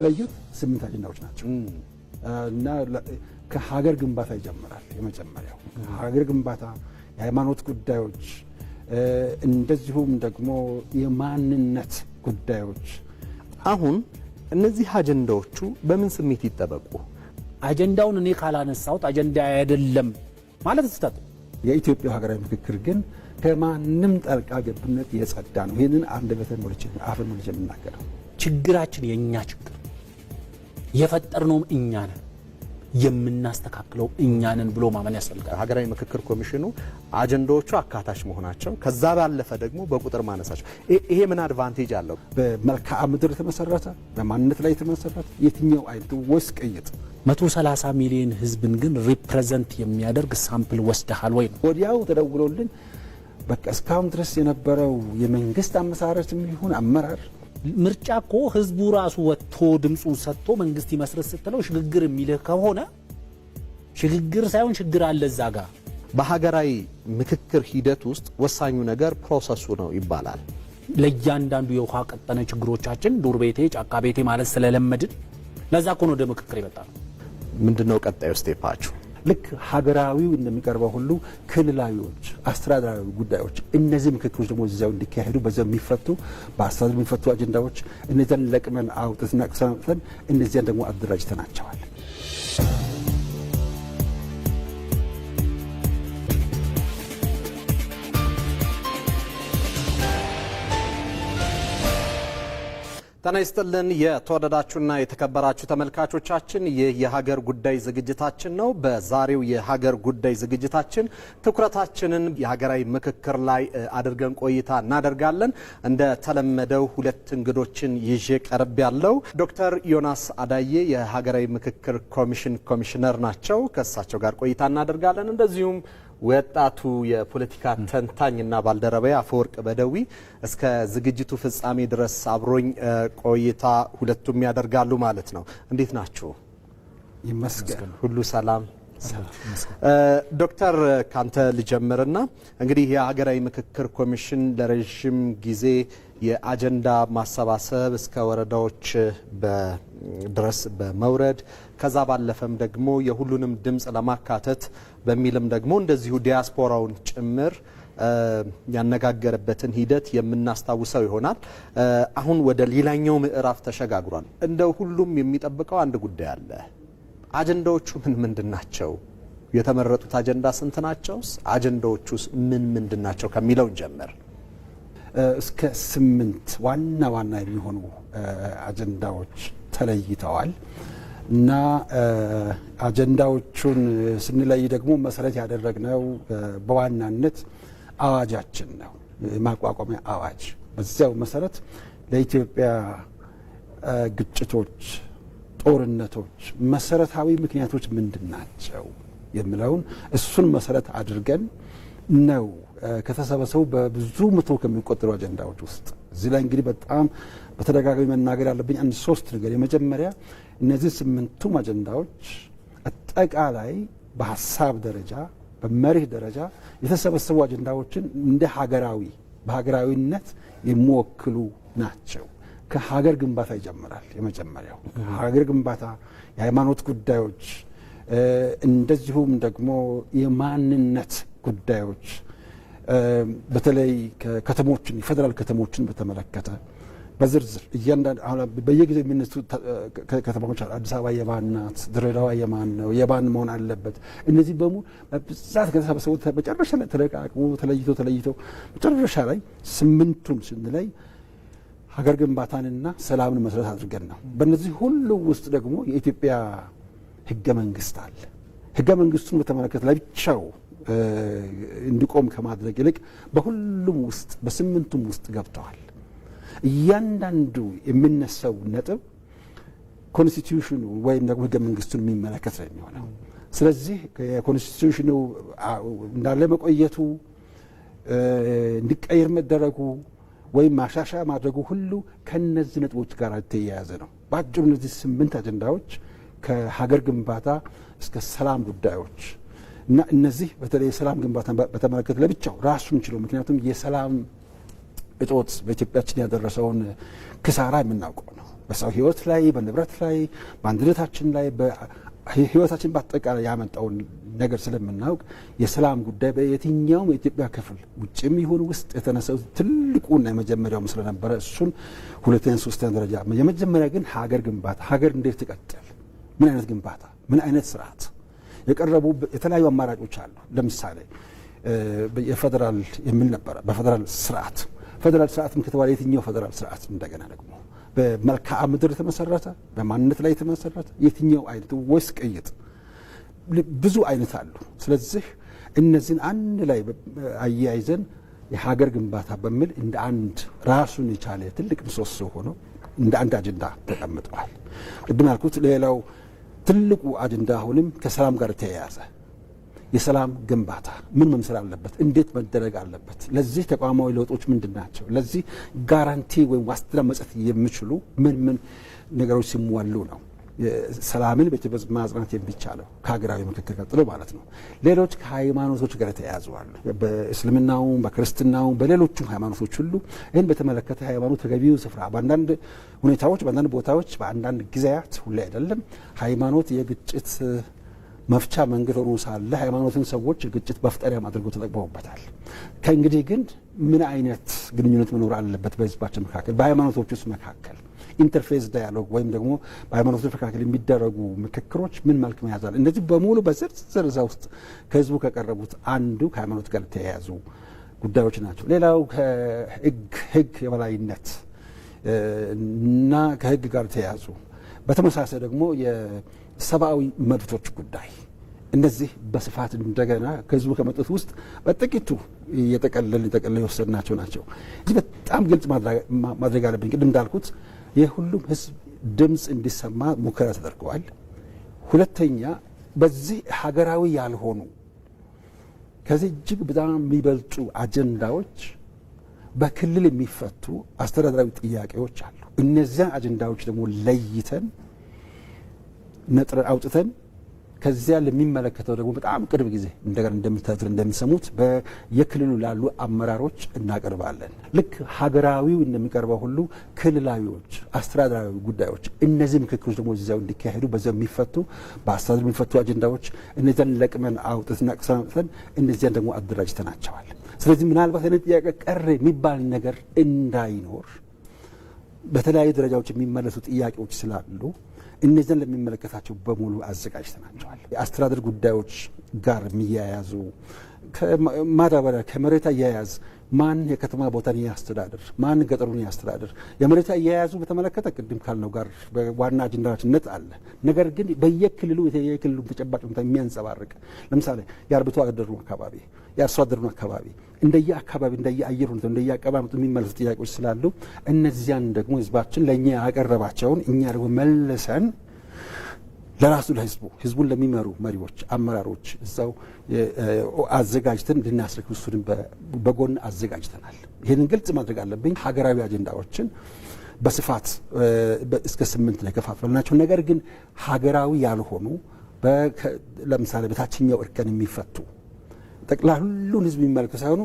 የተለዩት 8 አጀንዳዎች ናቸው እና ከሀገር ግንባታ ይጀምራል። የመጀመሪያው ሀገር ግንባታ፣ የሃይማኖት ጉዳዮች፣ እንደዚሁም ደግሞ የማንነት ጉዳዮች። አሁን እነዚህ አጀንዳዎቹ በምን ስሜት ይጠበቁ? አጀንዳውን እኔ ካላነሳሁት አጀንዳ አይደለም ማለት ስህተት። የኢትዮጵያ ሀገራዊ ምክክር ግን ከማንም ጣልቃ ገብነት የጸዳ ነው። ይህንን አንደበቴን ሞልቼ፣ አፌን ሞልቼ የምናገረው። ችግራችን የእኛ ችግር፣ የፈጠርነውም እኛ ነን፣ የምናስተካክለው እኛ ነን ብሎ ማመን ያስፈልጋል። ሀገራዊ ምክክር ኮሚሽኑ አጀንዳዎቹ አካታች መሆናቸው፣ ከዛ ባለፈ ደግሞ በቁጥር ማነሳቸው፣ ይሄ ምን advantage አለው? በመልክዓ ምድር የተመሰረተ፣ በማንነት ላይ የተመሰረተ የትኛው አይነት ወይስ ቅይጥ? 130 ሚሊዮን ህዝብን ግን represent የሚያደርግ sample ወስደሃል ወይ ነው። ወዲያው ተደውሎልን በቃ እስካሁን ድረስ የነበረው የመንግስት አመሰራረትም ይሁን አመራር ምርጫ እኮ ህዝቡ ራሱ ወጥቶ ድምፁን ሰጥቶ መንግስት ይመስረት ስትለው ሽግግር የሚልህ ከሆነ ሽግግር ሳይሆን ችግር አለ እዛ ጋር። በሀገራዊ ምክክር ሂደት ውስጥ ወሳኙ ነገር process ኡ ነው ይባላል። ለእያንዳንዱ የውሃ ቀጠነ ችግሮቻችን ዱር ቤቴ ጫካ ቤቴ ማለት ስለለመድን ለዛ እኮ ነው ወደ ምክክር የመጣ ነው። ምንድነው ቀጣዩ step ኣችሁ? ልክ ሀገራዊው እንደሚቀርበው ሁሉ ክልላዊዎች፣ አስተዳደራዊ ጉዳዮች፣ እነዚህ ምክክሮች ደግሞ እዚያው እንዲካሄዱ፣ በዚያው የሚፈቱ፣ በአስተዳደር የሚፈቱ አጀንዳዎች እነዚያን ለቅመን አውጥተን አቅሰን እነዚያን ደግሞ አደራጅተናቸዋል። ጤና ይስጥልን የተወደዳችሁና የተከበራችሁ ተመልካቾቻችን፣ ይህ የሀገር ጉዳይ ዝግጅታችን ነው። በዛሬው የሀገር ጉዳይ ዝግጅታችን ትኩረታችንን የሀገራዊ ምክክር ላይ አድርገን ቆይታ እናደርጋለን። እንደተለመደው ሁለት እንግዶችን ይዤ ቀርቤያለሁ ዶክተር ዮናስ አዳዬ የሀገራዊ ምክክር ኮሚሽን ኮሚሽነር ናቸው። ከእሳቸው ጋር ቆይታ እናደርጋለን። እንደዚሁም ወጣቱ የፖለቲካ ተንታኝና ባልደረባዬ አፈወርቅ በደዊ እስከ ዝግጅቱ ፍጻሜ ድረስ አብሮኝ ቆይታ ሁለቱም ያደርጋሉ ማለት ነው። እንዴት ናችሁ? ይመስገን። ሁሉ ሰላም? ዶክተር፣ ካንተ ልጀምርና እንግዲህ የሀገራዊ ምክክር ኮሚሽን ለረዥም ጊዜ የአጀንዳ ማሰባሰብ እስከ ወረዳዎች ድረስ በመውረድ፣ ከዛ ባለፈም ደግሞ የሁሉንም ድምፅ ለማካተት በሚልም ደግሞ እንደዚሁ ዲያስፖራውን ጭምር ያነጋገረበትን ሂደት የምናስታውሰው ይሆናል። አሁን ወደ ሌላኛው ምዕራፍ ተሸጋግሯል። እንደ ሁሉም የሚጠብቀው አንድ ጉዳይ አለ። አጀንዳዎቹ ምን ምንድን ናቸው? የተመረጡት አጀንዳ ስንት ናቸው? አጀንዳዎቹስ ምን ምንድን ናቸው ከሚለው እንጀምር። እስከ 8 ዋና ዋና የሚሆኑ አጀንዳዎች ተለይተዋል እና አጀንዳዎቹን ስንለይ ደግሞ መሰረት ያደረግነው በዋናነት አዋጃችን ነው፣ የማቋቋሚያ አዋጅ። በዚያው መሰረት ለኢትዮጵያ ግጭቶች፣ ጦርነቶች መሰረታዊ ምክንያቶች ምንድን ናቸው የሚለውን እሱን መሰረት አድርገን ነው ከተሰበሰቡ በብዙ መቶ ከሚቆጠሩ አጀንዳዎች ውስጥ። እዚህ ላይ እንግዲህ በጣም በተደጋጋሚ መናገር ያለብኝ አንድ ሶስት ነገር፣ የመጀመሪያ እነዚህ 8ቱም አጀንዳዎች አጠቃላይ በሀሳብ ደረጃ፣ በመርህ ደረጃ የተሰበሰቡ አጀንዳዎችን እንደ ሀገራዊ በሀገራዊነት የሚወክሉ ናቸው። ከሀገር ግንባታ ይጀምራል። የመጀመሪያው ሀገር ግንባታ፣ የሃይማኖት ጉዳዮች፣ እንደዚሁም ደግሞ የማንነት ጉዳዮች፣ በተለይ ከተሞችን፣ የፌዴራል ከተሞችን በተመለከተ በዝርዝር እያንዳንዱ አሁን በየጊዜው የሚነሱ ከተሞች አሉ። አዲስ አበባ የማን ናት? ድሬዳዋ የማን ነው? የማን መሆን አለበት? እነዚህ በሙሉ በብዛት ከተሰበሰቡ መጨረሻ ላይ ተለቃቅሞ ተለይቶ ተለይቶ መጨረሻ ላይ 8ቱን ስንለይ ሀገር ግንባታንና ሰላምን መሰረት አድርገን ነው። በእነዚህ ሁሉ ውስጥ ደግሞ የኢትዮጵያ ህገ መንግስት አለ። ህገ መንግስቱን በተመለከተ ለብቻው እንዲቆም ከማድረግ ይልቅ በሁሉም ውስጥ፣ በ8ቱም ውስጥ ገብተዋል። እያንዳንዱ የሚነሳው ነጥብ constitution ኑ ወይም ደግሞ ህገ መንግስቱን የሚመለከት ነው የሚሆነው። ስለዚህ የ constitution ኑ እንዳለ መቆየቱ፣ እንዲቀየር መደረጉ ወይም ማሻሻያ ማድረጉ ሁሉ ከነዚህ ነጥቦች ጋር የተያያዘ ነው። በአጭሩ እነዚህ 8 አጀንዳዎች ከሀገር ግንባታ እስከ ሰላም ጉዳዮች እና እነዚህ በተለይ የሰላም ግንባታ በተመለከተ ለብቻው ራሱን ችሎ፣ ምክንያቱም የሰላም እጦት በኢትዮጵያችን ያደረሰውን ክሳራ የምናውቀው ነው። በሰው ሕይወት ላይ፣ በንብረት ላይ፣ በአንድነታችን ላይ፣ በሕይወታችን በአጠቃላይ ያመጣውን ነገር ስለምናውቅ የሰላም ጉዳይ በየትኛውም የኢትዮጵያ ክፍል ውጭም ይሁን ውስጥ የተነሳው ትልቁና የመጀመሪያውም ስለነበረ እሱን ሁለተኛ፣ ሶስተኛ ደረጃ፣ የመጀመሪያ ግን ሀገር ግንባታ፣ ሀገር እንዴት ትቀጥል፣ ምን አይነት ግንባታ፣ ምን አይነት ስርዓት፣ የቀረቡ የተለያዩ አማራጮች አሉ። ለምሳሌ የፌዴራል የሚል ነበረ። በፌዴራል ስርዓት፣ ፌዴራል ስርዓትም ከተባለ የትኛው ፌዴራል ስርዓት፣ እንደገና ደግሞ በመልክዓ ምድር የተመሰረተ፣ በማንነት ላይ የተመሰረተ፣ የትኛው አይነት ወይስ ቅይጥ፣ ብዙ አይነት አሉ። ስለዚህ እነዚህን አንድ ላይ አያይዘን የሀገር ግንባታ በሚል እንደ አንድ ራሱን የቻለ ትልቅ ምሰሶ ሆኖ እንደ አንድ አጀንዳ ተቀምጠዋል። ቅድም ያልኩት ሌላው ትልቁ አጀንዳ አሁንም ከሰላም ጋር የተያያዘ የሰላም ግንባታ ምን መምሰል አለበት? እንዴት መደረግ አለበት? ለዚህ ተቋማዊ ለውጦች ምንድን ናቸው? ለዚህ guarantee ወይም ዋስትና መስጠት የሚችሉ ምን ምን ነገሮች ሲሟሉ ነው ሰላምን በኢትዮጵያ ማጽናት የሚቻለው ከሀገራዊ ምክክር ቀጥሎ ማለት ነው። ሌሎች ከሃይማኖቶች ጋር የተያያዙ አሉ። በእስልምናውም፣ በክርስትናውም፣ በሌሎቹም ሃይማኖቶች ሁሉ ይህን በተመለከተ ሃይማኖት ተገቢውን ስፍራ በአንዳንድ ሁኔታዎች፣ በአንዳንድ ቦታዎች፣ በአንዳንድ ጊዜያት፣ ሁሌ አይደለም፣ ሃይማኖት የግጭት መፍቻ መንገድ ሆኖ ሳለ ሃይማኖትን ሰዎች ግጭት መፍጠሪያም አድርገው ተጠቅመውበታል። ከእንግዲህ ግን ምን አይነት ግንኙነት መኖር አለበት በህዝባችን መካከል፣ በሃይማኖቶች ውስጥ መካከል interfaith dialogue ወይም ደግሞ በሃይማኖቶች መካከል የሚደረጉ ምክክሮች ምን መልክ መያዝ አለ? እነዚህ በሙሉ በዝርዝር እዛ ውስጥ ከህዝቡ ከቀረቡት አንዱ ከሃይማኖት ጋር የተያያዙ ጉዳዮች ናቸው። ሌላው ከህግ ህግ የበላይነት እና ከህግ ጋር የተያያዙ፣ በተመሳሳይ ደግሞ የሰብአዊ መብቶች ጉዳይ፣ እነዚህ በስፋት እንደገና ከህዝቡ ከመጡት ውስጥ በጥቂቱ እየጠቀለል የጠቀለል የወሰድናቸው ናቸው። እዚህ በጣም ግልጽ ማድረግ አለብኝ። ቅድም እንዳልኩት የሁሉም ህዝብ ድምፅ እንዲሰማ ሙከራ ተደርገዋል። ሁለተኛ በዚህ ሀገራዊ ያልሆኑ ከዚህ እጅግ በጣም የሚበልጡ አጀንዳዎች፣ በክልል የሚፈቱ አስተዳደራዊ ጥያቄዎች አሉ። እነዚያን አጀንዳዎች ደግሞ ለይተን ነጥረን አውጥተን ከዚያ ለሚመለከተው ደግሞ በጣም ቅርብ ጊዜ እንደገና እንደምታዩት እንደሚሰሙት በየክልሉ ላሉ አመራሮች እናቀርባለን። ልክ ሀገራዊው እንደሚቀርበው ሁሉ ክልላዊዎች፣ አስተዳደራዊ ጉዳዮች እነዚህ ምክክሮች ደግሞ እዚያው እንዲካሄዱ በዚያው የሚፈቱ፣ በአስተዳደር የሚፈቱ አጀንዳዎች እነዚያን ለቅመን አውጥተን አቅሰን እነዚያን ደግሞ አደራጅተናቸዋል። ስለዚህ ምናልባት አይነት ጥያቄ ቀረ የሚባል ነገር እንዳይኖር በተለያዩ ደረጃዎች የሚመለሱ ጥያቄዎች ስላሉ እነዚያን ለሚመለከታቸው በሙሉ አዘጋጅተናቸዋል። የአስተዳደር ጉዳዮች ጋር የሚያያዙ፣ ከማዳበሪያ፣ ከመሬት አያያዝ፣ ማን የከተማ ቦታን ያስተዳድር፣ ማን ገጠሩን ያስተዳድር፣ የመሬት አያያዙ በተመለከተ ቅድም ካልነው ጋር ዋና አጀንዳችነት አለ። ነገር ግን በየክልሉ የክልሉ ተጨባጭ ሁኔታ የሚያንጸባርቅ፣ ለምሳሌ የአርብቶ አደሩ አካባቢ፣ የአርሶ አደሩን አካባቢ፣ እንደየ አካባቢ፣ እንደየ አየር ሁኔታ፣ እንደየ አቀማመጡ የሚመለሱ ጥያቄዎች ስላሉ እነዚያን ደግሞ ህዝባችን ለእኛ ያቀረባቸውን እኛ ደግሞ መልሰን ለራሱ ለህዝቡ፣ ህዝቡን ለሚመሩ መሪዎች፣ አመራሮች እዛው አዘጋጅተን እንድናስረክብ እሱንም በጎን አዘጋጅተናል። ይህንን ግልጽ ማድረግ አለብኝ። ሀገራዊ አጀንዳዎችን በስፋት እስከ ስምንት ላይ ከፋፈልናቸው። ነገር ግን ሀገራዊ ያልሆኑ፣ ለምሳሌ በታችኛው እርከን የሚፈቱ፣ ጠቅላላ ሁሉን ህዝብ የሚመለከት ሳይሆኑ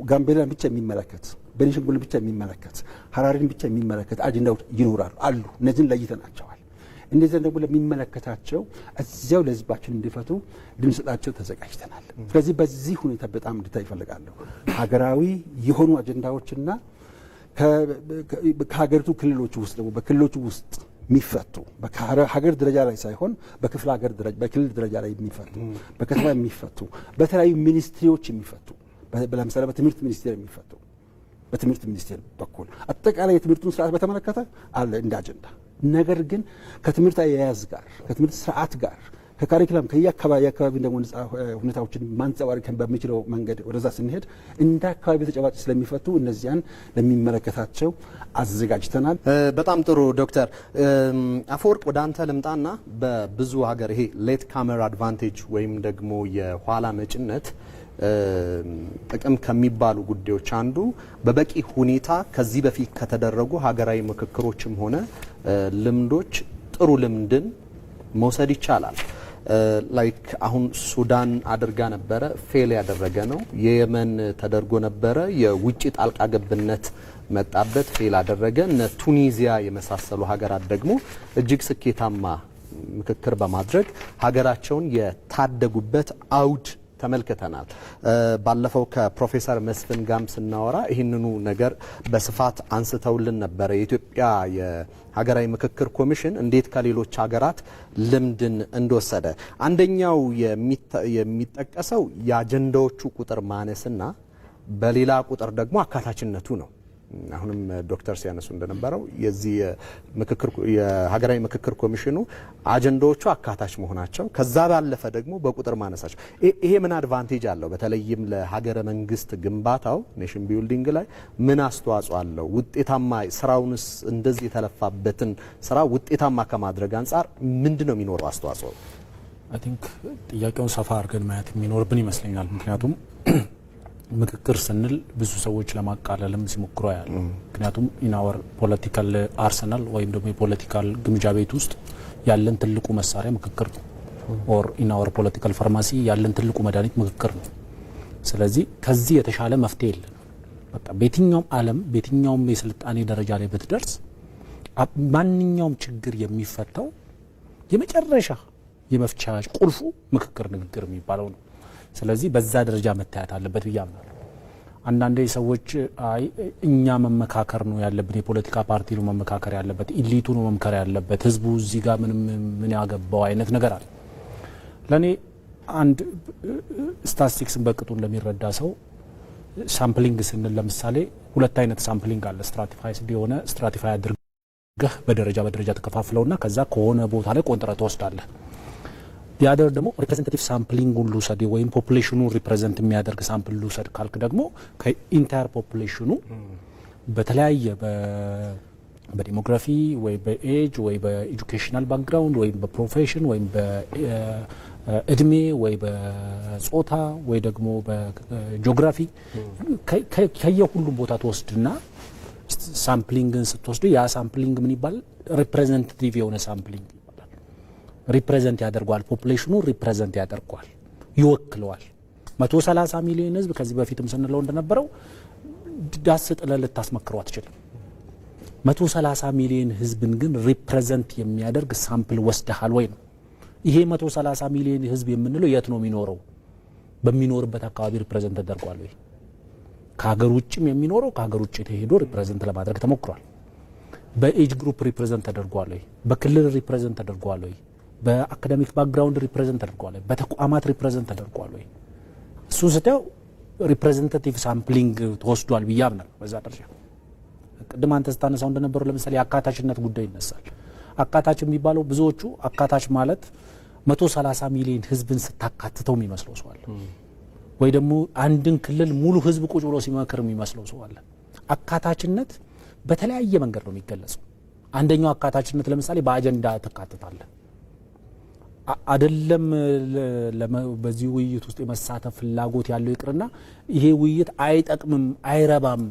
ጋምቤላን ብቻ የሚመለከት፣ ቤኒሻንጉልን ብቻ የሚመለከት፣ ሀራሪን ብቻ የሚመለከት አጀንዳዎች ይኖራሉ አሉ። እነዚህን ለይተናቸዋል። እነዚያን ደግሞ ለሚመለከታቸው እዚያው ለህዝባችን እንዲፈቱ ልንሰጣቸው ተዘጋጅተናል። ስለዚህ በዚህ ሁኔታ በጣም እንድታይ ይፈልጋለሁ። ሀገራዊ የሆኑ አጀንዳዎችና ከሀገሪቱ ክልሎች ውስጥ ደግሞ በክልሎቹ ውስጥ የሚፈቱ፣ በሀገር ደረጃ ላይ ሳይሆን በክፍለ ሀገር ደረጃ፣ በክልል ደረጃ ላይ የሚፈቱ፣ በከተማ የሚፈቱ፣ በተለያዩ ministry ዎች የሚፈቱ፣ ለምሳሌ በትምህርት ሚኒስቴር የሚፈቱ፣ በትምህርት ሚኒስቴር በኩል አጠቃላይ የትምህርቱን ስርዓት በተመለከተ አለ እንደ አጀንዳ። ነገር ግን ከትምህርት አያያዝ ጋር፣ ከትምህርት ስርዓት ጋር፣ ከ curriculum፣ ከየአካባቢ አካባቢ ደግሞ ሁኔታዎችን ማንጸባረቅ በሚችለው መንገድ ወደዛ ስንሄድ እንደ አካባቢ ተጨባጭ ስለሚፈቱ እነዚያን ለሚመለከታቸው አዘጋጅተናል። በጣም ጥሩ፣ ዶክተር አፈወርቅ፣ ወደ አንተ ልምጣና በብዙ ሀገር ይሄ late comer advantage ወይም ደግሞ የኋላ መጭነት ጥቅም ከሚባሉ ጉዳዮች አንዱ በበቂ ሁኔታ ከዚህ በፊት ከተደረጉ ሀገራዊ ምክክሮችም ሆነ ልምዶች ጥሩ ልምድን መውሰድ ይቻላል። Like አሁን ሱዳን አድርጋ ነበረ፣ fail ያደረገ ነው። የየመን ተደርጎ ነበረ፣ የውጭ ጣልቃ ገብነት መጣበት፣ fail አደረገ። እነ ቱኒዚያ የመሳሰሉ ሀገራት ደግሞ እጅግ ስኬታማ ምክክር በማድረግ ሀገራቸውን የታደጉበት አውድ ተመልክተናል። ባለፈው ከፕሮፌሰር መስፍን ጋም ስናወራ ይህንኑ ነገር በስፋት አንስተውልን ነበረ። የኢትዮጵያ የሀገራዊ ምክክር ኮሚሽን እንዴት ከሌሎች ሀገራት ልምድን እንደወሰደ አንደኛው የሚጠቀሰው የአጀንዳዎቹ ቁጥር ማነስና በሌላ ቁጥር ደግሞ አካታችነቱ ነው። አሁንም ዶክተር ሲያነሱ እንደነበረው የዚህ ምክክር የሀገራዊ ምክክር ኮሚሽኑ አጀንዳዎቹ አካታች መሆናቸው፣ ከዛ ባለፈ ደግሞ በቁጥር ማነሳቸው፣ ይሄ ምን advantage አለው? በተለይም ለሀገረ መንግስት ግንባታው nation building ላይ ምን አስተዋጽኦ አለው? ውጤታማ ስራውንስ እንደዚህ የተለፋበትን ስራ ውጤታማ ከማድረግ አንጻር ምንድን ነው የሚኖረው አስተዋጽኦ? I think ጥያቄውን ሰፋ አድርገን ማየት የሚኖርብን ይመስለኛል። ምክንያቱም ምክክር ስንል ብዙ ሰዎች ለማቃለልም ሲሞክሩ ያለ፣ ምክንያቱም in our political arsenal ወይም ደግሞ የ political ግምጃ ቤት ውስጥ ያለን ትልቁ መሳሪያ ምክክር ነው። Or in our political pharmacy ያለን ትልቁ መድኃኒት ምክክር ነው። ስለዚህ ከዚህ የተሻለ መፍትሄ የለን። በቃ በየትኛውም ዓለም፣ በየትኛውም የስልጣኔ ደረጃ ላይ ብትደርስ ማንኛውም ችግር የሚፈታው የመጨረሻ የመፍቻ ቁልፉ ምክክር፣ ንግግር የሚባለው ነው። ስለዚህ በዛ ደረጃ መታየት አለበት ብዬ አምናለሁ። አንዳንዴ ሰዎች አይ እኛ መመካከር ነው ያለብን፣ የፖለቲካ ፓርቲ ነው መመካከር ያለበት፣ elite ኡ ነው መምከር ያለበት፣ ህዝቡ እዚህ ጋር ምንም ምን ያገባው አይነት ነገር አለ። ለእኔ አንድ ስታቲስቲክስን በቅጡ እንደሚረዳ ሰው sampling ስንል ለምሳሌ ሁለት አይነት sampling አለ። Stratified የሆነ፣ stratify አድርገህ በደረጃ በደረጃ ተከፋፍለውና ከዛ ከሆነ ቦታ ላይ ቆንጥረህ ትወስዳለህ። The other ደግሞ representative sampling ኡን ልውሰድ ወይም population ኑ represent የሚያደርግ sample ልውሰድ ካልክ ደግሞ ከ entire population ኑ በተለያየ በ demography ወይ በ age ወይ በ educational background ወይም በ profession ወይም በእድሜ ወይ በጾታ ወይ ደግሞ በጂኦግራፊ ከየሁሉም ቦታ ትወስድና sampling ን ስትወስዱ ያ sampling ምን ይባላል? Representative የሆነ sampling ይባላል። Represent ያደርገዋል፣ population ኑ represent ያደርገዋል፣ ይወክለዋል። 130 ሚሊዮን ህዝብ ከዚህ በፊትም ስንለው እንደነበረው ዳስ ጥለህ ልታስመክረው አትችልም። 130 ሚሊዮን ህዝብን ግን represent የሚያደርግ sample ወስደሃል ወይ ነው። ይሄ 130 ሚሊዮን ህዝብ የምንለው የት ነው የሚኖረው? በሚኖርበት አካባቢ represent ተደርጓል ወይ? ከሀገር ውጭም የሚኖረው ከሀገር ውጭ ተሄዶ represent ለማድረግ ተሞክሯል። በ age group represent ተደርጓል ወይ? በክልል represent ተደርጓል ወይ? በ academic background represent ተደርጓል ወይ? በተቋማት represent ተደርጓል ወይ? እሱን ስታየው representative sampling ተወስዷል ብዬ አምናለሁ። በዛ ደረጃ ቅድም አንተ ስታነሳው እንደነበረው ለምሳሌ የአካታችነት ጉዳይ ይነሳል። አካታች የሚባለው ብዙዎቹ አካታች ማለት 130 ሚሊዮን ህዝብን ስታካትተው የሚመስለው ሰው አለ፣ ወይ ደግሞ አንድን ክልል ሙሉ ህዝብ ቁጭ ብሎ ሲመክር የሚመስለው ሰው አለ። አካታችነት በተለያየ መንገድ ነው የሚገለጸው። አንደኛው አካታችነት ለምሳሌ በአጀንዳ ትካትታለህ። አደለም በዚህ ውይይት ውስጥ የመሳተፍ ፍላጎት ያለው ይቅርና ይሄ ውይይት አይጠቅምም፣ አይረባም፣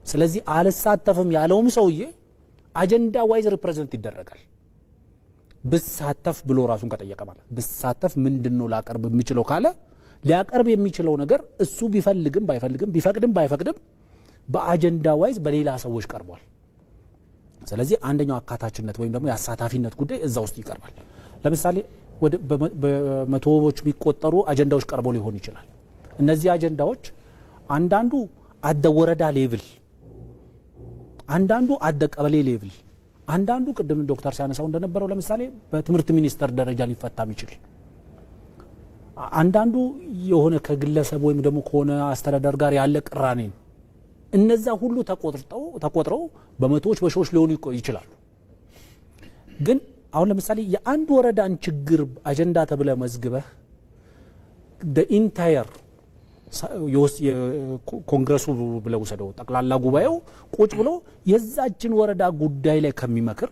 ስለዚህ አልሳተፍም ያለውም ሰውዬ agenda wise represent ይደረጋል። ብሳተፍ ብሎ ራሱን ከጠየቀ፣ ማለት ብሳተፍ ምንድን ነው ላቀርብ የምችለው ካለ፣ ሊያቀርብ የሚችለው ነገር እሱ ቢፈልግም ባይፈልግም፣ ቢፈቅድም ባይፈቅድም በ agenda wise በሌላ ሰዎች ቀርቧል። ስለዚህ አንደኛው አካታችነት ወይም ደግሞ የአሳታፊነት ጉዳይ እዛ ውስጥ ይቀርባል። ለምሳሌ ወደ በመቶዎች የሚቆጠሩ አጀንዳዎች ቀርበው ሊሆን ይችላል። እነዚህ አጀንዳዎች አንዳንዱ at the ወረዳ level፣ አንዳንዱ at the ቀበሌ level፣ አንዳንዱ ቅድም ዶክተር ሲያነሳው እንደነበረው ለምሳሌ በትምህርት ሚኒስቴር ደረጃ ሊፈታ የሚችል፣ አንዳንዱ የሆነ ከግለሰብ ወይም ደግሞ ከሆነ አስተዳደር ጋር ያለ ቅራኔ ነው። እነዛ ሁሉ ተቆጥረው በመቶዎች በሺዎች ሊሆኑ ይችላሉ። ግን አሁን ለምሳሌ የአንድ ወረዳን ችግር አጀንዳ ተብለ መዝግበህ entire ኮንግረሱ ብለው ውሰደው፣ ጠቅላላ ጉባኤው ቁጭ ብሎ የዛችን ወረዳ ጉዳይ ላይ ከሚመክር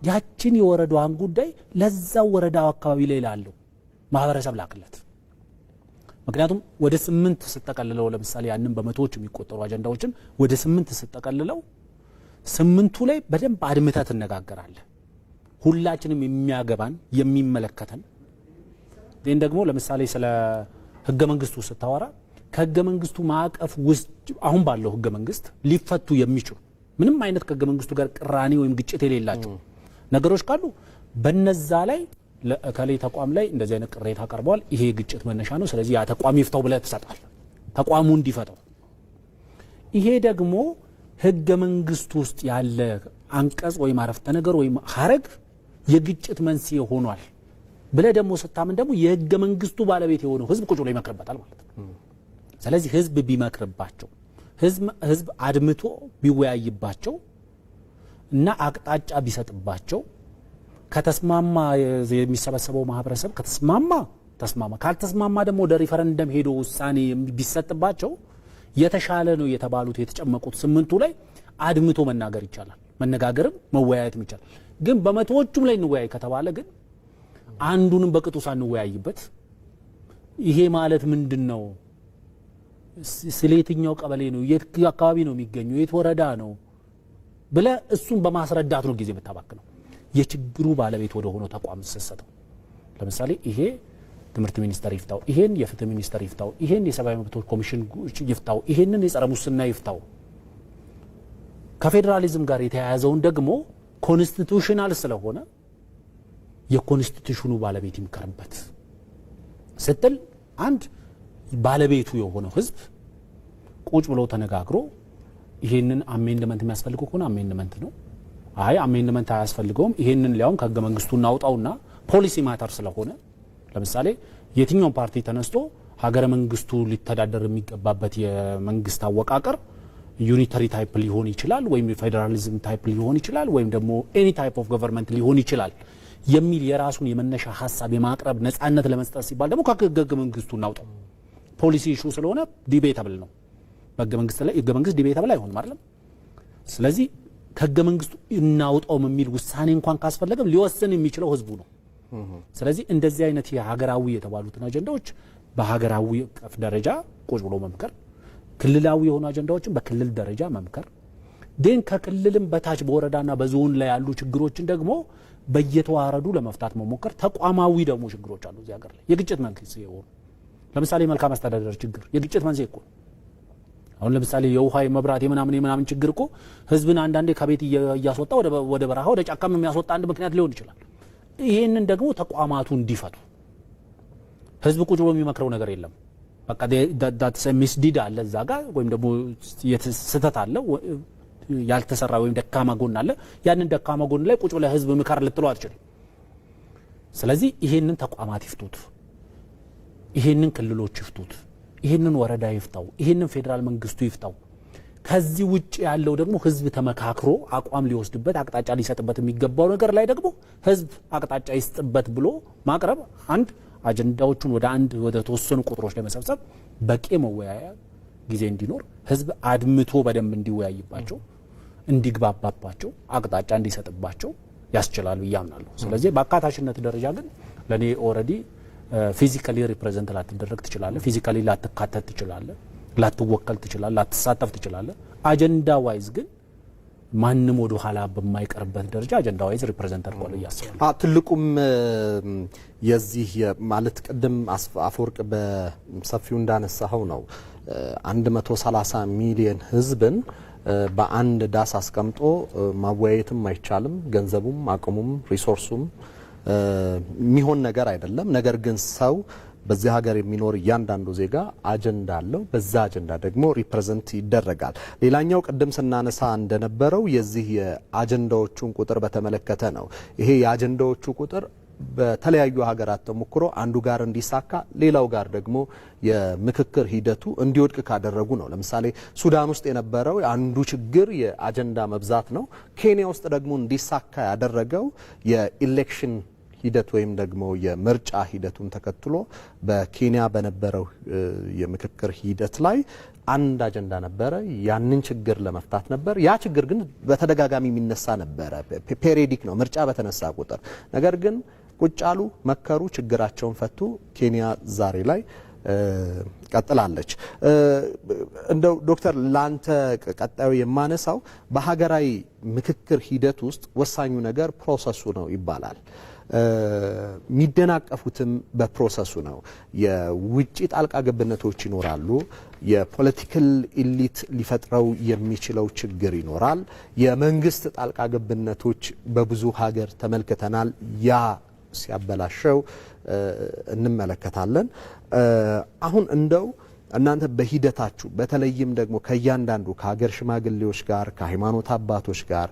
ያችን የወረዳዋን ጉዳይ ለዛው ወረዳው አካባቢ ላይ ላለው ማህበረሰብ ላክለት። ምክንያቱም ወደ ስምንት ስጠቀልለው፣ ለምሳሌ ያንን በመቶዎች የሚቆጠሩ አጀንዳዎችን ወደ ስምንት ስጠቀልለው፣ ስምንቱ ላይ በደንብ አድምተህ ትነጋገራለህ። ሁላችንም የሚያገባን የሚመለከተን ይህን ደግሞ ለምሳሌ ስለ ህገ መንግስቱ ስታወራ ከህገ መንግስቱ ማዕቀፍ ውስጥ አሁን ባለው ህገ መንግስት ሊፈቱ የሚችሉ፣ ምንም አይነት ከህገ መንግስቱ ጋር ቅራኔ ወይም ግጭት የሌላቸው ነገሮች ካሉ በነዛ ላይ ለእከሌ ተቋም ላይ እንደዚህ አይነት ቅሬታ ቀርበዋል፣ ይሄ ግጭት መነሻ ነው፣ ስለዚህ ያ ተቋም ይፍታው ብለህ ትሰጣል፣ ተቋሙ እንዲፈታው። ይሄ ደግሞ ህገ መንግስቱ ውስጥ ያለ አንቀጽ ወይም አረፍተ ነገር ወይም ሀረግ የግጭት መንስኤ ሆኗል ብለህ ደግሞ ስታምን ደግሞ የህገ መንግስቱ ባለቤት የሆነው ህዝብ ቁጭ ብሎ ይመክርበታል ማለት ነው። ስለዚህ ህዝብ ቢመክርባቸው፣ ህዝብ አድምቶ ቢወያይባቸው እና አቅጣጫ ቢሰጥባቸው፣ ከተስማማ፣ የሚሰበሰበው ማህበረሰብ ከተስማማ ተስማማ፣ ካልተስማማ ደግሞ ወደ ሪፈረንደም ሄዶ ውሳኔ ቢሰጥባቸው የተሻለ ነው። የተባሉት የተጨመቁት ስምንቱ ላይ አድምቶ መናገር ይቻላል። መነጋገርም መወያየትም ይቻላል። ግን በመቶዎቹም ላይ እንወያይ ከተባለ ግን አንዱንም በቅጡ ሳንወያይበት ይሄ ማለት ምንድን ነው? ስለ የትኛው ቀበሌ ነው? የት አካባቢ ነው የሚገኘው? የት ወረዳ ነው ብለህ እሱን በማስረዳት ነው ጊዜ የምታባክነው። የችግሩ ባለቤት ወደ ሆነው ተቋም ስትሰጠው፣ ለምሳሌ ይሄ ትምህርት ሚኒስቴር ይፍታው፣ ይሄን የፍትህ ሚኒስቴር ይፍታው፣ ይሄን የሰብአዊ መብቶች ኮሚሽን ይፍታው፣ ይሄንን የጸረ ሙስና ይፍታው። ከፌዴራሊዝም ጋር የተያያዘውን ደግሞ constitutional ስለሆነ የ constitution ኑ ባለቤት ይምከርበት ስትል አንድ ባለቤቱ የሆነው ህዝብ ቁጭ ብሎ ተነጋግሮ ይሄንን amendment የሚያስፈልገው ከሆነ amendment ነው፣ አይ amendment አያስፈልገውም፣ ይሄንን ሊያውም ከህገ መንግስቱ እናውጣውና policy matter ስለሆነ፣ ለምሳሌ የትኛውም ፓርቲ ተነስቶ ሀገረ መንግስቱ ሊተዳደር የሚገባበት የመንግስት አወቃቀር unitary type ሊሆን ይችላል ወይም የፌዴራሊዝም type ሊሆን ይችላል ወይም ደግሞ any type of government ሊሆን ይችላል የሚል የራሱን የመነሻ ሀሳብ የማቅረብ ነጻነት ለመስጠት ሲባል ደግሞ ከህገ መንግስቱ እናውጣው። Policy issue ስለሆነ debatable ነው። በህገ መንግስት ላይ ህገ መንግስት debatable አይሆንም፣ አይደለም። ስለዚህ ከህገ መንግስቱ እናውጣው የሚል ውሳኔ እንኳን ካስፈለገም ሊወስን የሚችለው ህዝቡ ነው። ስለዚህ እንደዚህ አይነት የሀገራዊ የተባሉትን አጀንዳዎች በሀገራዊ አቀፍ ደረጃ ቁጭ ብሎ መምከር፣ ክልላዊ የሆኑ አጀንዳዎችን በክልል ደረጃ መምከር፣ then ከክልልም በታች በወረዳና በዞን ላይ ያሉ ችግሮችን ደግሞ በየተዋረዱ ለመፍታት መሞከር። ተቋማዊ ደግሞ ችግሮች አሉ እዚህ ሀገር ላይ የግጭት መንስኤ የሆኑ። ለምሳሌ መልካም አስተዳደር ችግር የግጭት መንስኤ እኮ ነው። አሁን ለምሳሌ የውሃ፣ የመብራት፣ የምናምን የምናምን ችግር እኮ ህዝብን አንዳንዴ ከቤት እያስወጣ ወደ በረሃ ወደ ጫካም የሚያስወጣ አንድ ምክንያት ሊሆን ይችላል። ይሄንን ደግሞ ተቋማቱ እንዲፈቱ፣ ህዝብ ቁጭ ብሎ የሚመክረው ነገር የለም። በቃ misdeed አለ እዛ ጋር ወይም ደግሞ ስህተት አለ፣ ያልተሰራ ወይም ደካማ ጎን አለ። ያንን ደካማ ጎን ላይ ቁጭ ብለህ ህዝብ ምከር ልትለው አትችልም። ስለዚህ ይሄንን ተቋማት ይፍቱት፣ ይሄንን ክልሎች ይፍቱት፣ ይሄንን ወረዳ ይፍታው፣ ይሄንን ፌዴራል መንግስቱ ይፍታው። ከዚህ ውጭ ያለው ደግሞ ህዝብ ተመካክሮ አቋም ሊወስድበት፣ አቅጣጫ ሊሰጥበት የሚገባው ነገር ላይ ደግሞ ህዝብ አቅጣጫ ይስጥበት ብሎ ማቅረብ አንድ አጀንዳዎቹን ወደ አንድ ወደ ተወሰኑ ቁጥሮች ለመሰብሰብ በቂ መወያያ ጊዜ እንዲኖር፣ ህዝብ አድምቶ በደንብ እንዲወያይባቸው፣ እንዲግባባባቸው፣ አቅጣጫ እንዲሰጥባቸው ያስችላል ብዬ አምናለሁ። ስለዚህ በአካታችነት ደረጃ ግን ለእኔ already physically represent ላትደረግ ትችላለህ፣ physically ላትካተት ትችላለህ፣ ላትወከል ትችላለህ፣ ላትሳተፍ ትችላለህ። Agenda wise ግን ማንም ወደ ኋላ በማይቀርበት ደረጃ agenda wise represent አድርጓል ብዬ አስባለሁ። ትልቁም የዚህ ማለት ቅድም አፈወርቅ በሰፊው እንዳነሳኸው ነው። 130 ሚሊዮን ህዝብን በአንድ ዳስ አስቀምጦ ማወያየትም አይቻልም። ገንዘቡም፣ አቅሙም፣ resource ኡም የሚሆን ነገር አይደለም። ነገር ግን ሰው በዚህ ሀገር የሚኖር እያንዳንዱ ዜጋ አጀንዳ አለው። በዛ አጀንዳ ደግሞ represent ይደረጋል። ሌላኛው ቅድም ስናነሳ እንደነበረው የዚህ የአጀንዳዎቹን ቁጥር በተመለከተ ነው። ይሄ የአጀንዳዎቹ ቁጥር በተለያዩ ሀገራት ተሞክሮ አንዱ ጋር እንዲሳካ ሌላው ጋር ደግሞ የምክክር ሂደቱ እንዲወድቅ ካደረጉ ነው። ለምሳሌ ሱዳን ውስጥ የነበረው አንዱ ችግር የአጀንዳ መብዛት ነው። ኬንያ ውስጥ ደግሞ እንዲሳካ ያደረገው የ election ሂደት ወይም ደግሞ የምርጫ ሂደቱን ተከትሎ በኬንያ በነበረው የምክክር ሂደት ላይ አንድ አጀንዳ ነበረ። ያንን ችግር ለመፍታት ነበር። ያ ችግር ግን በተደጋጋሚ የሚነሳ ነበረ። Periodic ነው ምርጫ በተነሳ ቁጥር። ነገር ግን ቁጭ አሉ፣ መከሩ፣ ችግራቸውን ፈቱ። ኬንያ ዛሬ ላይ ቀጥላለች። እንደው ዶክተር ላንተ ቀጣዩ የማነሳው በሀገራዊ ምክክር ሂደት ውስጥ ወሳኙ ነገር process ኡ ነው ይባላል። የሚደናቀፉትም በ process ኡ ነው። የውጭ ጣልቃ ገብነቶች ይኖራሉ። የ political elite ሊፈጥረው የሚችለው ችግር ይኖራል። የመንግስት ጣልቃ ገብነቶች በብዙ ሀገር ተመልክተናል። ያ ሲያበላሸው እንመለከታለን። አሁን እንደው እናንተ በሂደታችሁ በተለይም ደግሞ ከእያንዳንዱ ከሀገር ሽማግሌዎች ጋር፣ ከሃይማኖት አባቶች ጋር፣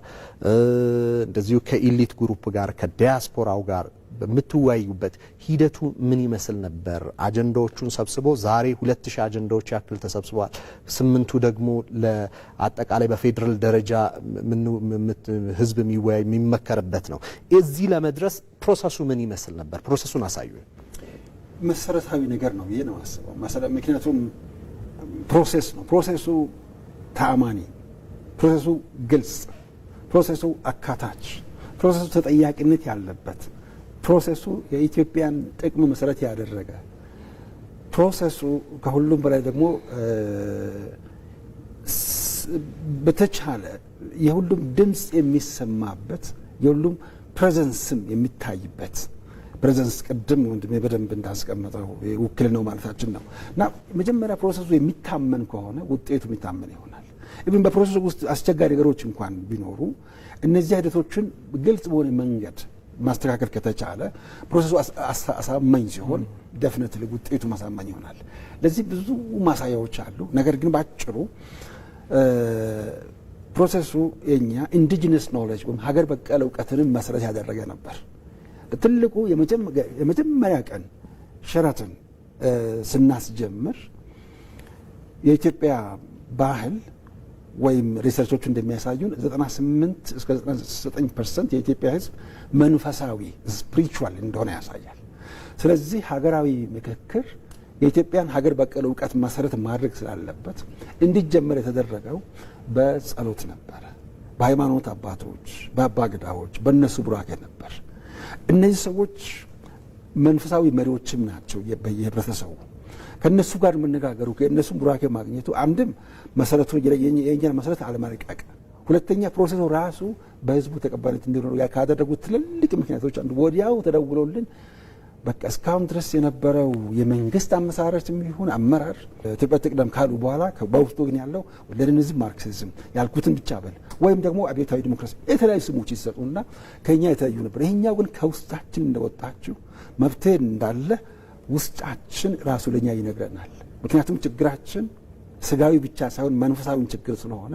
እንደዚሁ ከ elite group ጋር፣ ከዲያስፖራው ጋር በምትወያዩበት ሂደቱ ምን ይመስል ነበር? አጀንዳዎቹን ሰብስቦ ዛሬ 2000 አጀንዳዎች ያክል ተሰብስበዋል። 8ቱ ደግሞ ለአጠቃላይ በፌዴራል ደረጃ ህዝብ የሚወያይ የሚመከርበት ነው። እዚህ ለመድረስ process ኡ ምን ይመስል ነበር? Process ኡን አሳዩን። መሰረታዊ ነገር ነው ብዬ ነው የማስበው። ምክንያቱም process ነው። Process ኡ ተአማኒ፣ process ኡ ግልጽ፣ process ኡ አካታች፣ process ኡ ተጠያቂነት ያለበት፣ process ኡ የኢትዮጵያን ጥቅም መሰረት ያደረገ፣ process ኡ ከሁሉም በላይ ደግሞ በተቻለ የሁሉም ድምፅ የሚሰማበት፣ የሁሉም presence ም የሚታይበት። Presence ቅድም ወንድሜ በደንብ እንዳስቀመጠው ውክልናው ማለታችን ነው። እና መጀመሪያ process ኡ የሚታመን ከሆነ ውጤቱ የሚታመን ይሆናል። Even በ process ኡ ውስጥ አስቸጋሪ ነገሮች እንኳን ቢኖሩ እነዚህ ሂደቶችን ግልጽ በሆነ መንገድ ማስተካከል ከተቻለ፣ process ኡ አሳማኝ ሲሆን definitely ውጤቱ አሳማኝ ይሆናል። ለዚህ ብዙ ማሳያዎች አሉ። ነገር ግን ባጭሩ process ኡ የኛ indigenous knowledge ወይም ሀገር በቀል እውቀትንም መሰረት ያደረገ ነበር። ትልቁ የመጀመሪያ ቀን ሸራተን ስናስጀምር የኢትዮጵያ ባህል ወይም research ኦቹ እንደሚያሳዩን 98 እስከ 99% የኢትዮጵያ ሕዝብ መንፈሳዊ spiritual እንደሆነ ያሳያል። ስለዚህ ሀገራዊ ምክክር የኢትዮጵያን ሀገር በቀል እውቀት መሰረት ማድረግ ስላለበት እንዲጀመር የተደረገው በጸሎት ነበረ። በሃይማኖት አባቶች፣ በአባገዳዎች፣ በእነሱ ቡራኬ ነበር። እነዚህ ሰዎች መንፈሳዊ መሪዎችም ናቸው በየህብረተሰቡ። ከእነሱ ጋር መነጋገሩ፣ ከእነሱም ቡራኬ ማግኘቱ አንድም መሰረቱ የእኛን መሰረት አለማለቀቅ፣ ሁለተኛ process ኡ ራሱ በህዝቡ ተቀባይነት እንዲኖረው ካደረጉት ትልልቅ ምክንያቶች አንዱ ወዲያው ተደውሎልን በቃ እስካሁን ድረስ የነበረው የመንግስት አመሰራረትም ይሁን አመራር ኢትዮጵያ ትቅደም ካሉ በኋላ በውስጡ ግን ያለው ሌኒኒዝም፣ ማርክሲዝም ያልኩትን ብቻ በል ወይም ደግሞ አብዮታዊ ዲሞክራሲ የተለያዩ ስሞች ይሰጡና ከኛ የተለዩ ነበር። ይሄኛው ግን ከውስጣችን እንደወጣችሁ መፍትሄ እንዳለ ውስጣችን ራሱ ለኛ ይነግረናል። ምክንያቱም ችግራችን ስጋዊ ብቻ ሳይሆን መንፈሳዊን ችግር ስለሆነ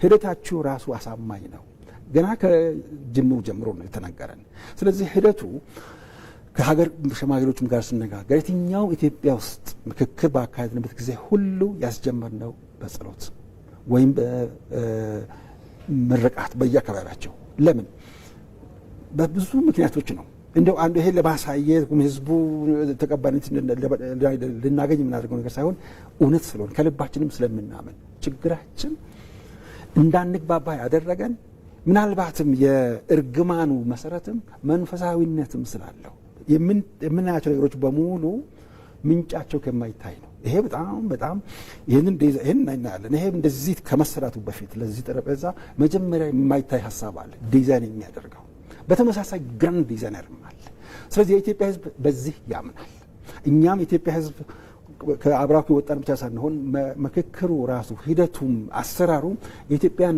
ሂደታችሁ ራሱ አሳማኝ ነው። ገና ከጅምሩ ጀምሮ ነው የተነገረን። ስለዚህ ሂደቱ ከሀገር ሽማግሌዎችም ጋር ስነጋገር የትኛው ኢትዮጵያ ውስጥ ምክክር ባካሄድንበት ጊዜ ሁሉ ያስጀመርነው በጸሎት ወይም በምርቃት በየአካባቢያቸው። ለምን? በብዙ ምክንያቶች ነው። እንደው አንዱ ይሄ ለማሳየት ህዝቡ ተቀባይነት ልናገኝ የምናደርገው ነገር ሳይሆን እውነት ስለሆነ ከልባችንም ስለምናምን ችግራችን እንዳንግባባ ያደረገን ምናልባትም የእርግማኑ መሰረትም መንፈሳዊነትም ስላለው የምናያቸው ነገሮች በሙሉ ምንጫቸው ከማይታይ ነው። ይሄ በጣም በጣም ይህንን እናያለን። ይሄ እንደዚህ ከመሰራቱ በፊት ለዚህ ጠረጴዛ መጀመሪያ የማይታይ ሀሳብ አለ ዲዛይን የሚያደርገው፣ በተመሳሳይ grand designer ም አለ። ስለዚህ የኢትዮጵያ ሕዝብ በዚህ ያምናል። እኛም የኢትዮጵያ ሕዝብ ከአብራኩ የወጣን ብቻ ሳንሆን ምክክሩ ራሱ ሂደቱም አሰራሩ የኢትዮጵያን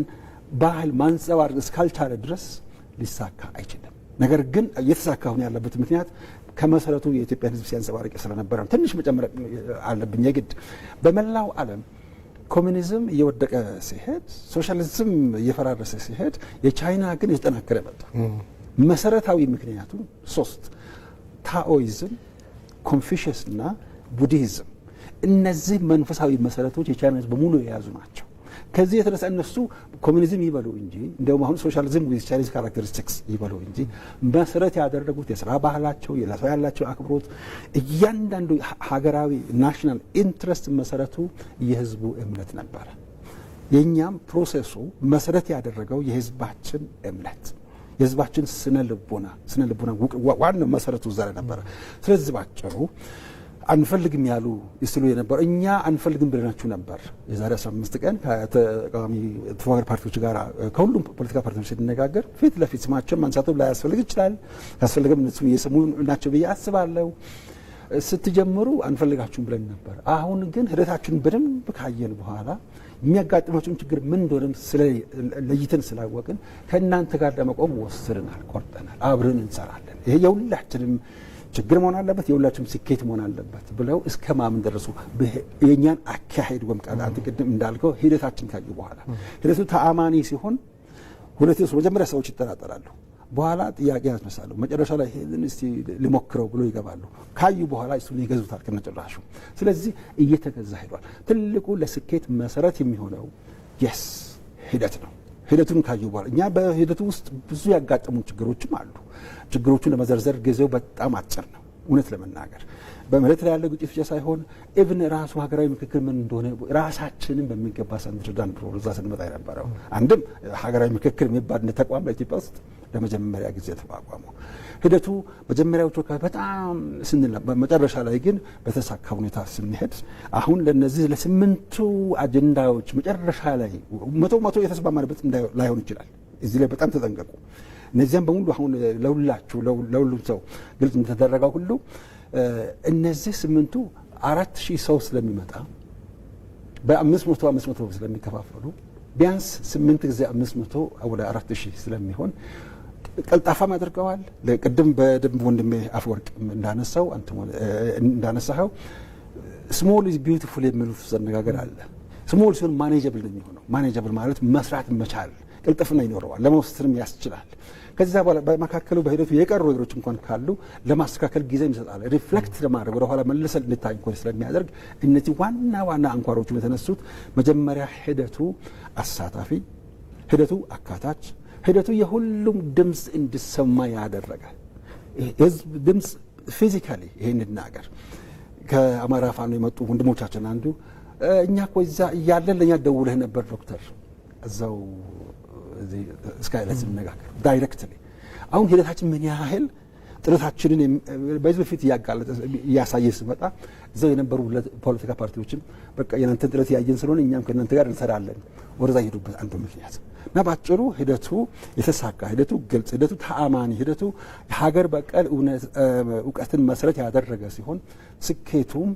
ባህል ማንጸባረቅ እስካልቻለ ድረስ ሊሳካ አይችልም። ነገር ግን እየተሳካ አሁን ያለበት ምክንያት ከመሰረቱ የኢትዮጵያን ሕዝብ ሲያንጸባርቅ ስለነበረ ነው። ትንሽ መጨመር አለብኝ የግድ። በመላው ዓለም ኮሚኒዝም እየወደቀ ሲሄድ፣ ሶሻሊዝም እየፈራረሰ ሲሄድ፣ የቻይና ግን የተጠናከረ መጣ። መሰረታዊ ምክንያቱ ሶስት ታኦይዝም፣ ኮንፊሽየስ እና ቡዲዝም፣ እነዚህ መንፈሳዊ መሰረቶች የቻይና ሕዝብ በሙሉ የያዙ ናቸው። ከዚህ የተነሳ እነሱ ኮሚኒዝም ይበሉ እንጂ፣ እንደውም አሁን socialism with Chinese characteristics ይበሉ እንጂ፣ መሰረት ያደረጉት የስራ ባህላቸው፣ ለሰው ያላቸው አክብሮት፣ እያንዳንዱ ሀገራዊ national interest መሰረቱ የህዝቡ እምነት ነበረ። የእኛም process ኡ መሰረት ያደረገው የህዝባችን እምነት፣ የህዝባችን ስነ ልቦና ዋናው መሰረቱ እዛ ላይ ነበረ። ስለዚህ ባጭሩ አንፈልግም ያሉ ይስሉ የነበረ፣ እኛ አንፈልግም ብለናችሁ ነበር። የዛሬ 15 ቀን ከተቃዋሚ ተፎካካሪ ፓርቲዎች ጋር፣ ከሁሉም ፖለቲካ ፓርቲዎች ስንነጋገር ፊት ለፊት ስማቸውን ማንሳቱ ላያስፈልግ ይችላል። ካስፈለገም እነሱም እየሰሙ ናቸው ብዬ አስባለሁ። ስትጀምሩ አንፈልጋችሁም ብለን ነበር። አሁን ግን ሂደታችሁን በደንብ ካየን በኋላ፣ የሚያጋጥማችሁን ችግር ምን እንደሆነም ለይተን ስላወቅን ከእናንተ ጋር ለመቆም ወስነናል፣ ቆርጠናል፣ አብረን እንሰራለን። ይሄ የሁላችንም ችግር መሆን አለበት፣ የሁላችንም ስኬት መሆን አለበት ብለው እስከ ማመን ደረሱ። የእኛን አካሄድ ወይም አንተ ቅድም እንዳልከው ሂደታችን ካዩ በኋላ፣ ሂደቱ ተአማኒ ሲሆን ሁለት መጀመሪያ ሰዎች ይጠራጠራሉ። በኋላ ጥያቄ ያስነሳሉ። መጨረሻ ላይ ይሄንን እስቲ ልሞክረው ብሎ ይገባሉ። ካዩ በኋላ እሱን ይገዙታል ከነጭራሹ። ስለዚህ እየተገዛ ሄዷል። ትልቁ ለስኬት መሰረት የሚሆነው yes ሂደት ነው። ሂደቱን ካዩ በኋላ፣ እኛ በሂደቱ ውስጥ ብዙ ያጋጠሙ ችግሮችም አሉ። ችግሮቹን ለመዘርዘር ጊዜው በጣም አጭር ነው። እውነት ለመናገር በመሬት ላይ ያለው ግጭት ብቻ ሳይሆን even ራሱ ሀገራዊ ምክክር ምን እንደሆነ ራሳችንን በሚገባ ሳንረዳ ነው እዛ ስንመጣ የነበረው። አንድም ሀገራዊ ምክክር የሚባል እንደ ተቋም በኢትዮጵያ ውስጥ ለመጀመሪያ ጊዜ ተቋቋመው። ሂደቱ መጀመሪያዎቹ አካባቢ በጣም ስንል፣ መጨረሻ ላይ ግን በተሳካ ሁኔታ ስንሄድ፣ አሁን ለነዚህ ለስምንቱ አጀንዳዎች መጨረሻ ላይ 100% የተስማማንበት ላይሆን ይችላል። እዚህ ላይ በጣም ተጠንቀቁ። እነዚያም በሙሉ አሁን ለሁላችሁ ለሁሉም ሰው ግልጽ እንደተደረገው ሁሉ እነዚህ ስምንቱ 4,000 ሰው ስለሚመጣ በ500 500 ስለሚከፋፈሉ ቢያንስ ስምንት ጊዜ 500 ወደ 4,000 ስለሚሆን ቀልጣፋም ያደርገዋል። ቅድም በደንብ ወንድሜ አፈወርቅ እንዳነሳው፣ እንዳነሳኸው small is beautiful የሚሉት አነጋገር አለ። Small ሲሆን manageable ነው የሚሆነው። Manageable ማለት መስራት መቻል፣ ቅልጥፍና ይኖረዋል፣ ለመወሰንም ያስችላል። ከዚያ በኋላ በመካከሉ በሂደቱ የቀሩ ነገሮች እንኳን ካሉ ለማስተካከል ጊዜ ይሰጣል። Reflect ለማድረግ ወደኋላ መልሰን እንድታይ እንኳን ስለሚያደርግ እነዚህ ዋና ዋና አንኳሮቹ የተነሱት መጀመሪያ ሂደቱ አሳታፊ፣ ሂደቱ አካታች፣ ሂደቱ የሁሉም ድምፅ እንዲሰማ ያደረገ፣ የህዝብ ድምፅ physically ይሄን እንናገር፣ ከአማራ ፋኖ የመጡ ወንድሞቻችን አንዱ እኛ እኮ እዛ እያለን ለእኛ ደውለህ ነበር ዶክተር፣ እዛው ስካይላይት ስንነጋገር directly አሁን ሂደታችን ምን ያህል ጥረታችንን በህዝብ ፊት እያጋለጠ እያሳየ ስመጣ እዛው የነበሩ ፖለቲካ ፓርቲዎችም በቃ የናንተን ጥረት ያየን ስለሆነ እኛም ከእናንተ ጋር እንሰራለን ወደዛ የሄዱበት አንዱ ምክንያት። እና በአጭሩ ሂደቱ የተሳካ፣ ሂደቱ ግልጽ፣ ሂደቱ ተአማኒ፣ ሂደቱ ሀገር በቀል እውቀትን መሰረት ያደረገ ሲሆን ስኬቱም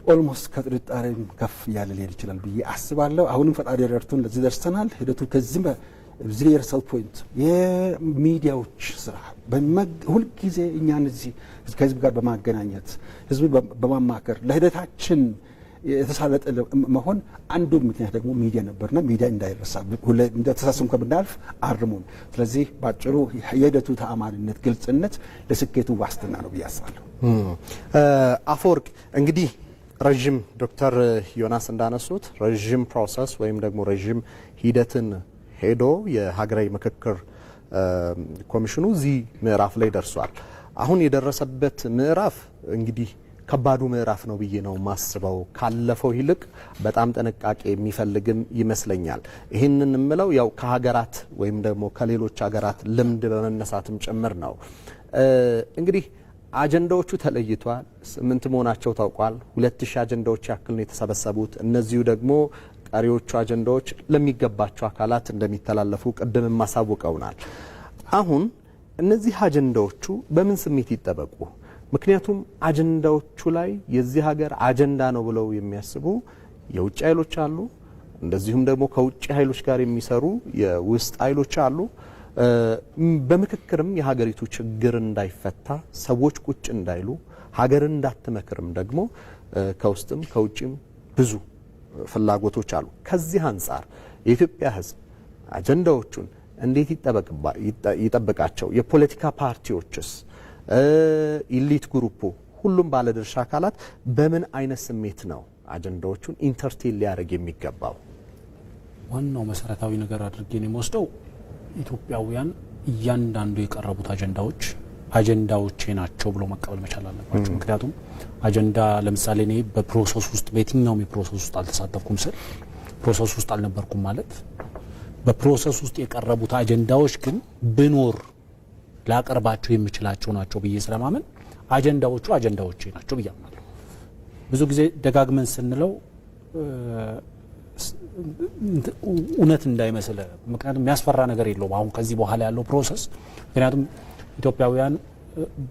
almost ከጥርጣሬም ከፍ እያለ ሊሄድ ይችላል ብዬ አስባለሁ። አሁንም ፈጣሪ ረድቶን ለዚህ ደርሰናል። ሂደቱ ከዚህም እዚህ የረሳሁት point የሚዲያዎች ስራ፣ ሁልጊዜ እኛን እዚህ ከህዝብ ጋር በማገናኘት፣ ህዝብ በማማከር ለሂደታችን የተሳለጠ መሆን አንዱ ምክንያት ደግሞ ሚዲያ ነበርና ሚዲያ እንዳይረሳ፣ እንደተሳሰብ እንኳን ብናልፍ አርሙን። ስለዚህ ባጭሩ የሂደቱ ተአማኒነት፣ ግልጽነት ለስኬቱ ዋስትና ነው ብዬ አስባለሁ። አፈወርቅ፣ እንግዲህ ረዥም ዶክተር ዮናስ እንዳነሱት ረዥም process ወይም ደግሞ ረዥም ሂደትን ሄዶ የሀገራዊ ምክክር ኮሚሽኑ እዚህ ምዕራፍ ላይ ደርሷል። አሁን የደረሰበት ምዕራፍ እንግዲህ ከባዱ ምዕራፍ ነው ብዬ ነው ማስበው። ካለፈው ይልቅ በጣም ጥንቃቄ የሚፈልግም ይመስለኛል። ይህንን የምለው ያው ከሀገራት ወይም ደግሞ ከሌሎች ሀገራት ልምድ በመነሳትም ጭምር ነው። እንግዲህ አጀንዳዎቹ ተለይቷል። ስምንት መሆናቸው ታውቋል። 2,000 አጀንዳዎች ያክል ነው የተሰበሰቡት። እነዚሁ ደግሞ ቀሪዎቹ አጀንዳዎች ለሚገባቸው አካላት እንደሚተላለፉ ቅድምም አሳውቀውናል። አሁን እነዚህ አጀንዳዎቹ በምን ስሜት ይጠበቁ? ምክንያቱም አጀንዳዎቹ ላይ የዚህ ሀገር አጀንዳ ነው ብለው የሚያስቡ የውጭ ኃይሎች አሉ። እንደዚሁም ደግሞ ከውጭ ኃይሎች ጋር የሚሰሩ የውስጥ ኃይሎች አሉ። በምክክርም የሀገሪቱ ችግር እንዳይፈታ፣ ሰዎች ቁጭ እንዳይሉ፣ ሀገር እንዳትመክርም ደግሞ ከውስጥም ከውጭም ብዙ ፍላጎቶች አሉ። ከዚህ አንጻር የኢትዮጵያ ሕዝብ አጀንዳዎቹን እንዴት ይጠብቃቸው? የፖለቲካ ፓርቲዎችስ፣ elite group ኡ፣ ሁሉም ባለድርሻ አካላት በምን አይነት ስሜት ነው አጀንዳዎቹን entertain ሊያደርግ የሚገባው? ዋናው መሰረታዊ ነገር አድርጌ ነው የምወስደው፣ ኢትዮጵያውያን እያንዳንዱ የቀረቡት አጀንዳዎች አጀንዳዎቼ ናቸው ብሎ መቀበል መቻል አለባቸው። ምክንያቱም አጀንዳ ለምሳሌ እኔ በ process ውስጥ፣ በየትኛውም የ process ውስጥ አልተሳተፍኩም ስል process ውስጥ አልነበርኩም ማለት፣ በ process ውስጥ የቀረቡት አጀንዳዎች ግን ብኖር ላቀርባቸው የምችላቸው ናቸው ብዬ ስለማመን አጀንዳዎቹ አጀንዳዎቼ ናቸው ብዬ አምናለሁ። ብዙ ጊዜ ደጋግመን ስንለው እውነት እንዳይመስል፣ ምክንያቱም የሚያስፈራ ነገር የለውም አሁን ከዚህ በኋላ ያለው process። ምክንያቱም ኢትዮጵያውያን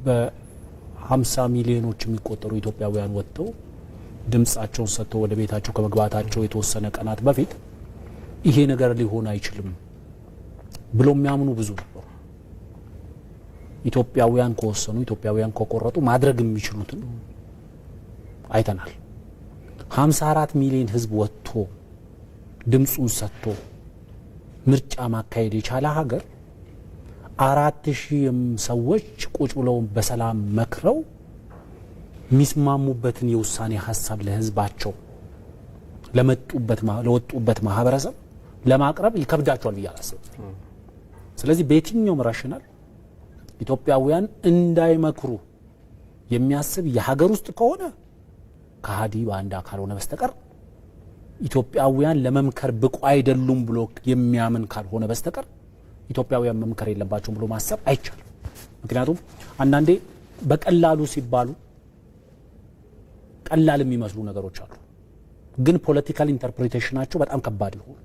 በ50 ሚሊዮኖች የሚቆጠሩ ኢትዮጵያውያን ወጥተው ድምጻቸውን ሰጥተው ወደ ቤታቸው ከመግባታቸው የተወሰነ ቀናት በፊት ይሄ ነገር ሊሆን አይችልም ብሎ የሚያምኑ ብዙ ነበሩ። ኢትዮጵያውያን ከወሰኑ፣ ኢትዮጵያውያን ከቆረጡ ማድረግ የሚችሉትን አይተናል። 54 ሚሊዮን ሕዝብ ወጥቶ ድምፁን ሰጥቶ ምርጫ ማካሄድ የቻለ ሀገር 4,000 ሰዎች ቁጭ ብለው በሰላም መክረው የሚስማሙበትን የውሳኔ ሀሳብ ለህዝባቸው ለመጡበት ለወጡበት ማህበረሰብ ለማቅረብ ይከብዳቸዋል ብዬ አላስብም። ስለዚህ በየትኛውም rationale ኢትዮጵያውያን እንዳይመክሩ የሚያስብ የሀገር ውስጥ ከሆነ ከሀዲ ባንዳ ካልሆነ በስተቀር፣ ኢትዮጵያውያን ለመምከር ብቁ አይደሉም ብሎ የሚያምን ካልሆነ በስተቀር ኢትዮጵያውያን መምከር የለባቸውም ብሎ ማሰብ አይቻልም። ምክንያቱም አንዳንዴ በቀላሉ ሲባሉ ቀላል የሚመስሉ ነገሮች አሉ፣ ግን political interpretation ኣቸው በጣም ከባድ ይሆኑ።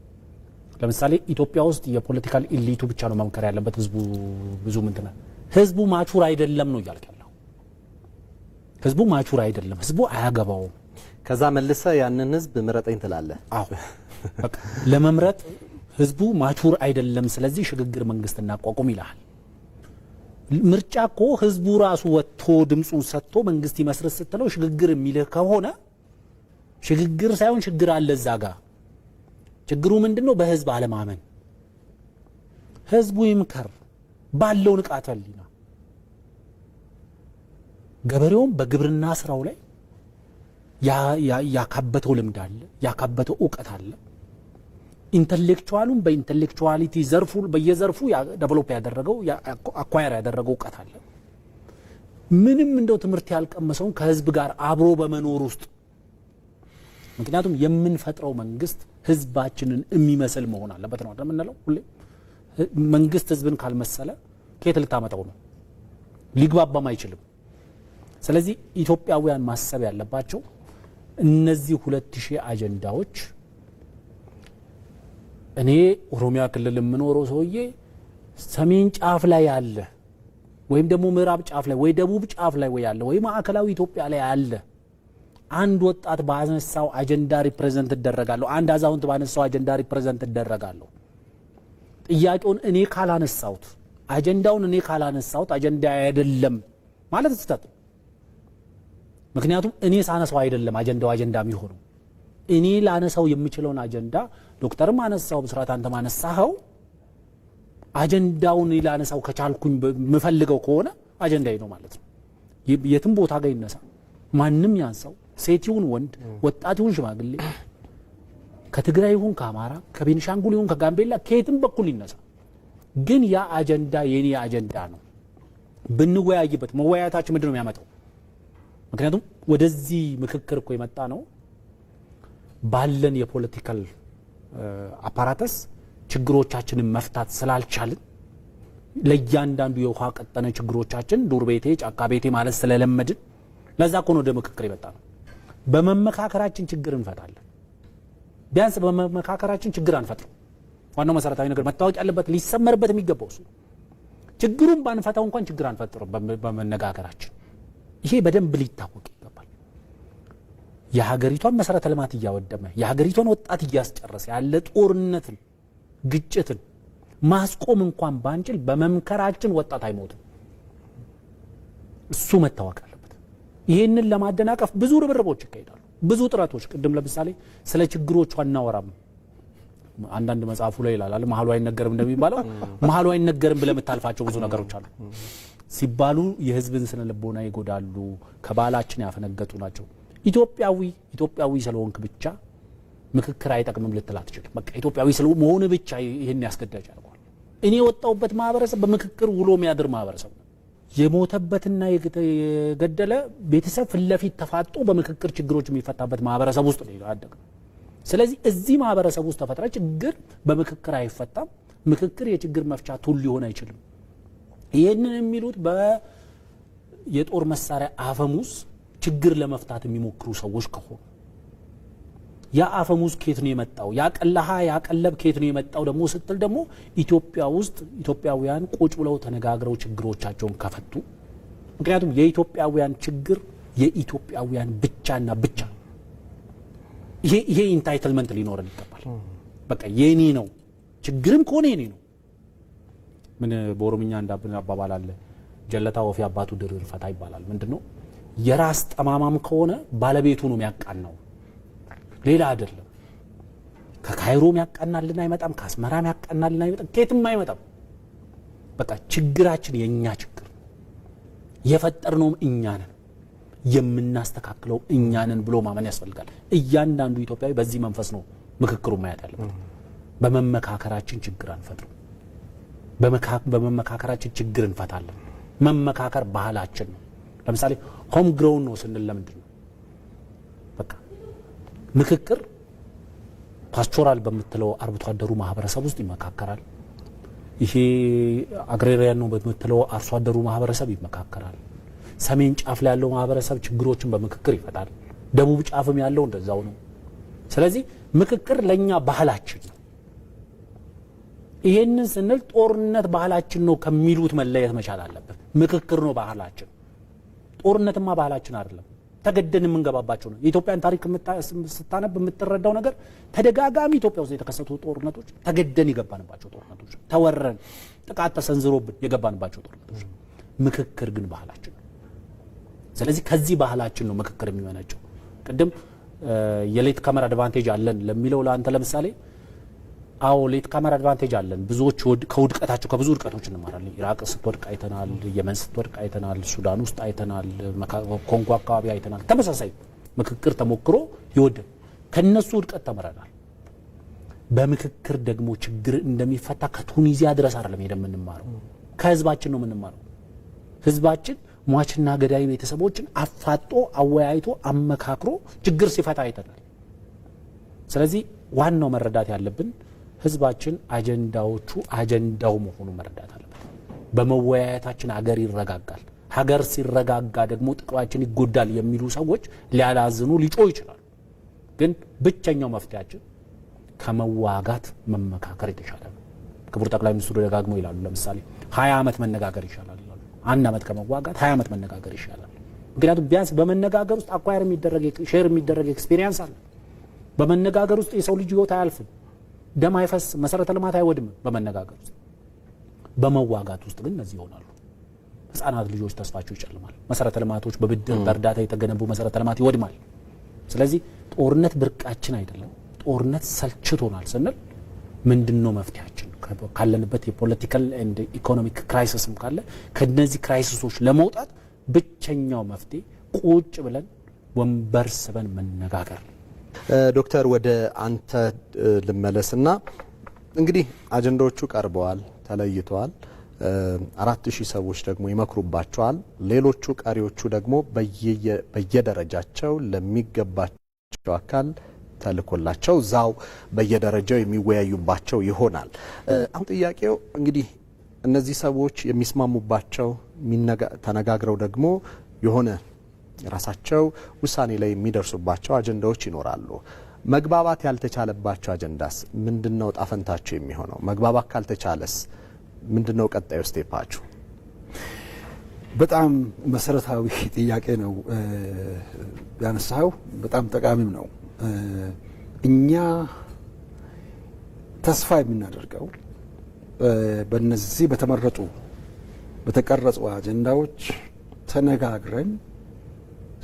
ለምሳሌ ኢትዮጵያ ውስጥ የ political elite ኡ ብቻ ነው መምከር ያለበት፣ ህዝቡ ብዙ ምንትና ህዝቡ mature አይደለም ነው እያልክ ያለው። ህዝቡ mature አይደለም፣ ህዝቡ አያገባውም። ከዛ መልሰህ ያንን ህዝብ ምረጠኝ ትላለህ። አዎ፣ በቃ ለመምረጥ ህዝቡ mature አይደለም፣ ስለዚህ ሽግግር መንግስት እናቋቁም ይልሃል። ምርጫ እኮ ህዝቡ ራሱ ወጥቶ ድምፁን ሰጥቶ መንግስት ይመስርት ስትለው ሽግግር የሚልህ ከሆነ ሽግግር ሳይሆን ችግር አለ እዛ ጋ። ችግሩ ምንድነው? በህዝብ አለማመን። ህዝቡ ይምከር ባለው ንቃተ ህሊና። ገበሬውም በግብርና ስራው ላይ ያካበተው ልምድ አለ፣ ያካበተው እውቀት አለ። Intellectual ኡም በ intellectuality ዘርፉ በየዘርፉ develop ያደረገው acquire ያደረገው እውቀት አለ። ምንም እንደው ትምህርት ያልቀመሰውን ከህዝብ ጋር አብሮ በመኖር ውስጥ፣ ምክንያቱም የምንፈጥረው መንግስት ህዝባችንን የሚመስል መሆን አለበት ነው የምንለው ሁሌ። መንግስት ህዝብን ካልመሰለ ከየት ልታመጣው ነው? ሊግባባም አይችልም። ስለዚህ ኢትዮጵያውያን ማሰብ ያለባቸው እነዚህ 2000 አጀንዳዎች እኔ ኦሮሚያ ክልል የምኖረው ሰውዬ ሰሜን ጫፍ ላይ ያለ ወይም ደግሞ ምዕራብ ጫፍ ላይ ወይ ደቡብ ጫፍ ላይ ወይ ያለ ወይ ማዕከላዊ ኢትዮጵያ ላይ ያለ አንድ ወጣት ባነሳው አጀንዳ represent እደረጋለሁ። አንድ አዛውንት ባነሳው አጀንዳ represent እደረጋለሁ። ጥያቄውን እኔ ካላነሳሁት፣ አጀንዳውን እኔ ካላነሳሁት አጀንዳ አይደለም ማለት ስህተት ነው። ምክንያቱም እኔ ሳነሳው አይደለም አጀንዳው አጀንዳ የሚሆነው። እኔ ላነሳው የምችለውን አጀንዳ ዶክተርም አነሳው፣ ብስራት አንተም አነሳኸው፣ አጀንዳውን ላነሳው ከቻልኩኝ የምፈልገው ከሆነ አጀንዳዬ ነው ማለት ነው። የትም ቦታ ጋር ይነሳ፣ ማንም ያንሳው፣ ሴት ይሁን ወንድ፣ ወጣት ይሁን ሽማግሌ፣ ከትግራይ ይሁን ከአማራ፣ ከቤኒሻንጉል ይሁን ከጋምቤላ፣ ከየትም በኩል ይነሳ፣ ግን ያ አጀንዳ የኔ አጀንዳ ነው። ብንወያይበት መወያየታችን ምንድን ነው የሚያመጣው? ምክንያቱም ወደዚህ ምክክር እኮ የመጣ ነው ባለን የ political apparatus ችግሮቻችንን መፍታት ስላልቻልን፣ ለእያንዳንዱ የውሃ ቀጠነ ችግሮቻችን ዱር ቤቴ ጫካ ቤቴ ማለት ስለለመድን ለዛ እኮ ነው ወደ ምክክር የመጣ ነው። በመመካከራችን ችግር እንፈታለን። ቢያንስ በመመካከራችን ችግር አንፈጥርም። ዋናው መሰረታዊ ነገር መታወቅ ያለበት ሊሰመርበት የሚገባው እሱ ነው። ችግሩን ባንፈታው እንኳን ችግር አንፈጥርም በመነጋገራችን። ይሄ በደንብ ሊታወቅ ይገባል። የሀገሪቷን መሰረተ ልማት እያወደመ የሀገሪቷን ወጣት እያስጨረሰ ያለ ጦርነትን፣ ግጭትን ማስቆም እንኳን ባንችል በመምከራችን ወጣት አይሞትም። እሱ መታወቅ አለበት። ይሄንን ለማደናቀፍ ብዙ ርብርቦች ይካሄዳሉ፣ ብዙ ጥረቶች። ቅድም ለምሳሌ ስለ ችግሮቹ አናወራም። አንዳንድ መጽሐፉ ላይ ይላል መሀሉ አይነገርም እንደሚባለው መሀሉ አይነገርም ብለህ የምታልፋቸው ብዙ ነገሮች አሉ። ሲባሉ የህዝብን ስነ ልቦና ይጎዳሉ፣ ከባህላችን ያፈነገጡ ናቸው። ኢትዮጵያዊ ኢትዮጵያዊ ስለሆንክ ብቻ ምክክር አይጠቅምም ልትል አትችልም። በቃ ኢትዮጵያዊ ስለመሆን ብቻ ይህን ያስገዳጅ ያደርገዋል። እኔ የወጣሁበት ማህበረሰብ በምክክር ውሎ የሚያድር ማህበረሰብ ነው። የሞተበትና የገደለ ቤተሰብ ፊት ለፊት ተፋጦ በምክክር ችግሮች የሚፈታበት ማህበረሰብ ውስጥ ነው ያደግነው። ስለዚህ እዚህ ማህበረሰብ ውስጥ ተፈጥረ ችግር በምክክር አይፈታም፣ ምክክር የችግር መፍቻ tool ሊሆን አይችልም። ይህንን የሚሉት የጦር መሳሪያ አፈሙዝ ችግር ለመፍታት የሚሞክሩ ሰዎች ከሆኑ፣ ያ አፈሙዝ ከየት ነው የመጣው? ያ ቀለሃ፣ ያ ቀለብ ከየት ነው የመጣው ደግሞ ስትል ደግሞ ኢትዮጵያ ውስጥ ኢትዮጵያውያን ቁጭ ብለው ተነጋግረው ችግሮቻቸውን ከፈቱ፣ ምክንያቱም የኢትዮጵያውያን ችግር የኢትዮጵያውያን ብቻና ብቻ፣ ይሄ entitlement ሊኖረን ይገባል። በቃ የኔ ነው፣ ችግርም ከሆነ የኔ ነው። ምን በኦሮምኛ እንዳብን አባባል አለ፣ "Jallataa ofii abbaatu diriirfata" ይባላል። ምንድን ነው? የራስ ጠማማም ከሆነ ባለቤቱ ነው የሚያቃናው፣ ሌላ አይደለም። ከካይሮ የሚያቃናልን አይመጣም፣ ከአስመራ የሚያቃናልን አይመጣም፣ ከየትም አይመጣም። በቃ ችግራችን የእኛ ችግር ነው፣ የፈጠርነውም እኛ ነን፣ የምናስተካክለው እኛ ነን ብሎ ማመን ያስፈልጋል። እያንዳንዱ ኢትዮጵያዊ በዚህ መንፈስ ነው ምክክሩን ማየት ያለበት። በመመካከራችን ችግር አንፈጥርም። በመመካከራችን ችግር እንፈታለን። መመካከር ባህላችን ነው። ለምሳሌ home grown ነው ስንል ለምንድን ነው? በቃ ምክክር pastoral በምትለው አርብቶ አደሩ ማህበረሰብ ውስጥ ይመካከራል። ይሄ agrarian ነው በምትለው አርሶ አደሩ ማህበረሰብ ይመካከራል። ሰሜን ጫፍ ላይ ያለው ማህበረሰብ ችግሮችን በምክክር ይፈታል። ደቡብ ጫፍም ያለው እንደዛው ነው። ስለዚህ ምክክር ለኛ ባህላችን ነው። ይሄንን ስንል ጦርነት ባህላችን ነው ከሚሉት መለየት መቻል አለብን። ምክክር ነው ባህላችን። ጦርነትማ ባህላችን አይደለም። ተገደን የምንገባባቸው ነው። የኢትዮጵያን ታሪክ ስታነብ የምትረዳው ነገር ተደጋጋሚ ኢትዮጵያ ውስጥ የተከሰቱ ጦርነቶች ተገደን የገባንባቸው ጦርነቶች፣ ተወረን፣ ጥቃት ተሰንዝሮብን የገባንባቸው ጦርነቶች። ምክክር ግን ባህላችን ነው። ስለዚህ ከዚህ ባህላችን ነው ምክክር የሚመነጨው። ቅድም የ late comer advantage አለን ለሚለው ለአንተ ለምሳሌ፣ አዎ፣ late comer advantage አለን። ብዙዎች ከውድቀታቸው፣ ከብዙ ውድቀቶች እንማራለን። ኢራቅ ስትወድቅ አይተናል፣ የመን ስትወድቅ አይተናል፣ ሱዳን ውስጥ አይተናል፣ ኮንጎ አካባቢ አይተናል። ተመሳሳይ ምክክር ተሞክሮ ይወደቅ፣ ከነሱ ውድቀት ተምረናል። በምክክር ደግሞ ችግር እንደሚፈታ ከቱኒዚያ ድረስ አይደለም ሄደን የምንማረው፣ ከህዝባችን ነው የምንማረው። ህዝባችን ሟችና ገዳይ ቤተሰቦችን አፋጦ፣ አወያይቶ፣ አመካክሮ ችግር ሲፈታ አይተናል። ስለዚህ ዋናው መረዳት ያለብን ህዝባችን አጀንዳዎቹ አጀንዳው መሆኑ መረዳት አለበት። በመወያየታችን ሀገር ይረጋጋል። ሀገር ሲረጋጋ ደግሞ ጥቅማችን ይጎዳል የሚሉ ሰዎች ሊያላዝኑ፣ ሊጮሁ ይችላሉ። ግን ብቸኛው መፍትሄያችን ከመዋጋት መመካከር የተሻለ ነው። ክቡር ጠቅላይ ሚኒስትሩ ደጋግመው ይላሉ። ለምሳሌ 20 ዓመት መነጋገር ይሻላል ይላሉ። አንድ ዓመት ከመዋጋት 20 ዓመት መነጋገር ይሻላል። ምክንያቱም ቢያንስ በመነጋገር ውስጥ acquire የሚደረግ፣ share የሚደረግ experience አለ። በመነጋገር ውስጥ የሰው ልጅ ህይወት አያልፍም፣ ደም አይፈስም፣ መሰረተ ልማት አይወድምም በመነጋገር ውስጥ። በመዋጋት ውስጥ ግን እነዚህ ይሆናሉ። ህጻናት ልጆች ተስፋቸው ይጨልማል። መሰረተ ልማቶች፣ በብድር በእርዳታ የተገነቡ መሰረተ ልማት ይወድማል። ስለዚህ ጦርነት ብርቃችን አይደለም። ጦርነት ሰልችቶናል ስንል ምንድን ነው መፍትሄያችን? ካለንበት የ political and economic crisis ም ካለ ከነዚህ crisis ኦች ለመውጣት ብቸኛው መፍትሄ ቁጭ ብለን ወንበር ስበን መነጋገር ነው። ዶክተር፣ ወደ አንተ ልመለስና እንግዲህ አጀንዳዎቹ ቀርበዋል፣ ተለይተዋል። 4000 ሰዎች ደግሞ ይመክሩባቸዋል። ሌሎቹ ቀሪዎቹ ደግሞ በየደረጃቸው ለሚገባቸው አካል ተልኮላቸው እዛው በየደረጃው የሚወያዩባቸው ይሆናል። አሁን ጥያቄው እንግዲህ እነዚህ ሰዎች የሚስማሙባቸው፣ ተነጋግረው ደግሞ የሆነ ራሳቸው ውሳኔ ላይ የሚደርሱባቸው አጀንዳዎች ይኖራሉ። መግባባት ያልተቻለባቸው አጀንዳስ ምንድነው እጣፈንታቸው የሚሆነው? መግባባት ካልተቻለስ ምንድነው ቀጣዩ step ኣችሁ? በጣም መሰረታዊ ጥያቄ ነው ያነሳኸው፣ በጣም ጠቃሚም ነው። እኛ ተስፋ የምናደርገው በእነዚህ በተመረጡ፣ በተቀረጹ አጀንዳዎች ተነጋግረን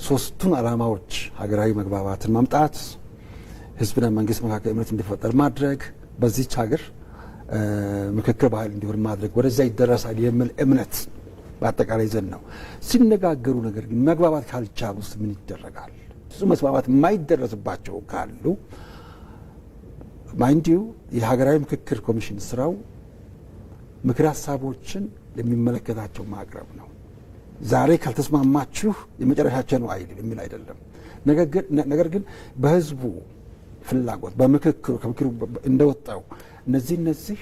ሶስቱን ዓላማዎች፣ ሀገራዊ መግባባትን ማምጣት፣ ህዝብና መንግስት መካከል እምነት እንዲፈጠር ማድረግ፣ በዚች ሀገር ምክክር ባህል እንዲሆን ማድረግ፣ ወደዚያ ይደረሳል የሚል እምነት በአጠቃላይ ይዘን ነው። ሲነጋገሩ ነገር ግን መግባባት ካልቻሉ ውስጥ ምን ይደረጋል? እሱ መስማማት የማይደረስባቸው ካሉ፣ mind you፣ የሀገራዊ ምክክር ኮሚሽን ስራው ምክር ሀሳቦችን ለሚመለከታቸው ማቅረብ ነው። ዛሬ ካልተስማማችሁ የመጨረሻቸው ነው አይልም፣ የሚል አይደለም። ነገር ግን በህዝቡ ፍላጎት፣ በምክክሩ፣ ከምክሩ እንደወጣው እነዚህ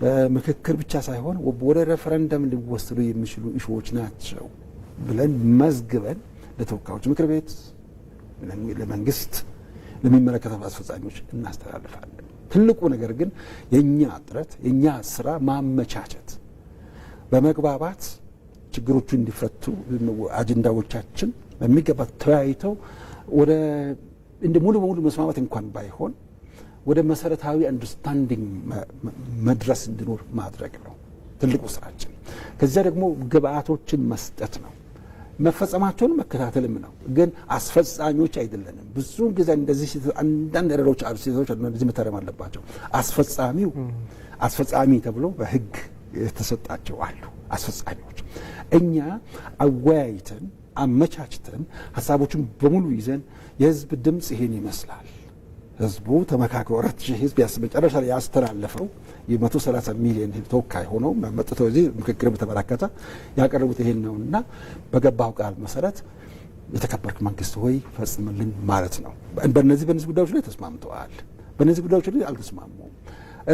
በምክክር ብቻ ሳይሆን ወደ ሬፈረንደም ሊወሰዱ የሚችሉ issue ዎች ናቸው። ብለን መዝግበን ለተወካዮች ምክር ቤት፣ ለመንግስት፣ ለሚመለከተው አስፈጻሚዎች እናስተላልፋለን። ትልቁ ነገር ግን የእኛ ጥረት፣ የእኛ ስራ ማመቻቸት፣ በመግባባት ችግሮቹ እንዲፈቱ፣ አጀንዳዎቻችን በሚገባ ተወያይተው ወደ እንደ ሙሉ በሙሉ መስማማት እንኳን ባይሆን ወደ መሰረታዊ understanding መድረስ እንዲኖር ማድረግ ነው ትልቁ ስራችን። ከዚያ ደግሞ ግብአቶችን መስጠት ነው። መፈጸማቸውን መከታተልም ነው። ግን አስፈጻሚዎች አይደለንም። ብዙ ጊዜ እንደዚህ አንዳንድ error ኦች አሉ፣ ስህተቶች አሉ። እንደዚህ መታረም አለባቸው። አስፈጻሚው አስፈጻሚ ተብሎ በህግ የተሰጣቸው አሉ አስፈጻሚዎች። እኛ አወያይተን፣ አመቻችተን፣ ሀሳቦችን በሙሉ ይዘን የህዝብ ድምፅ ይሄን ይመስላል፣ ህዝቡ ተመካክሮ 4000 ህዝብ መጨረሻ ላይ ያስተላለፈው፣ የ130 ሚሊዮን ህዝብ ተወካይ ሆነው መጥተው እዚህ ምክክር በተመለከተ ያቀረቡት ይሄን ነውና በገባው ቃል መሰረት የተከበርክ መንግስት ሆይ ፈጽምልን ማለት ነው። በእነዚህ ጉዳዮች ላይ ተስማምተዋል። በእነዚህ ጉዳዮች ላይ አልተስማሙም።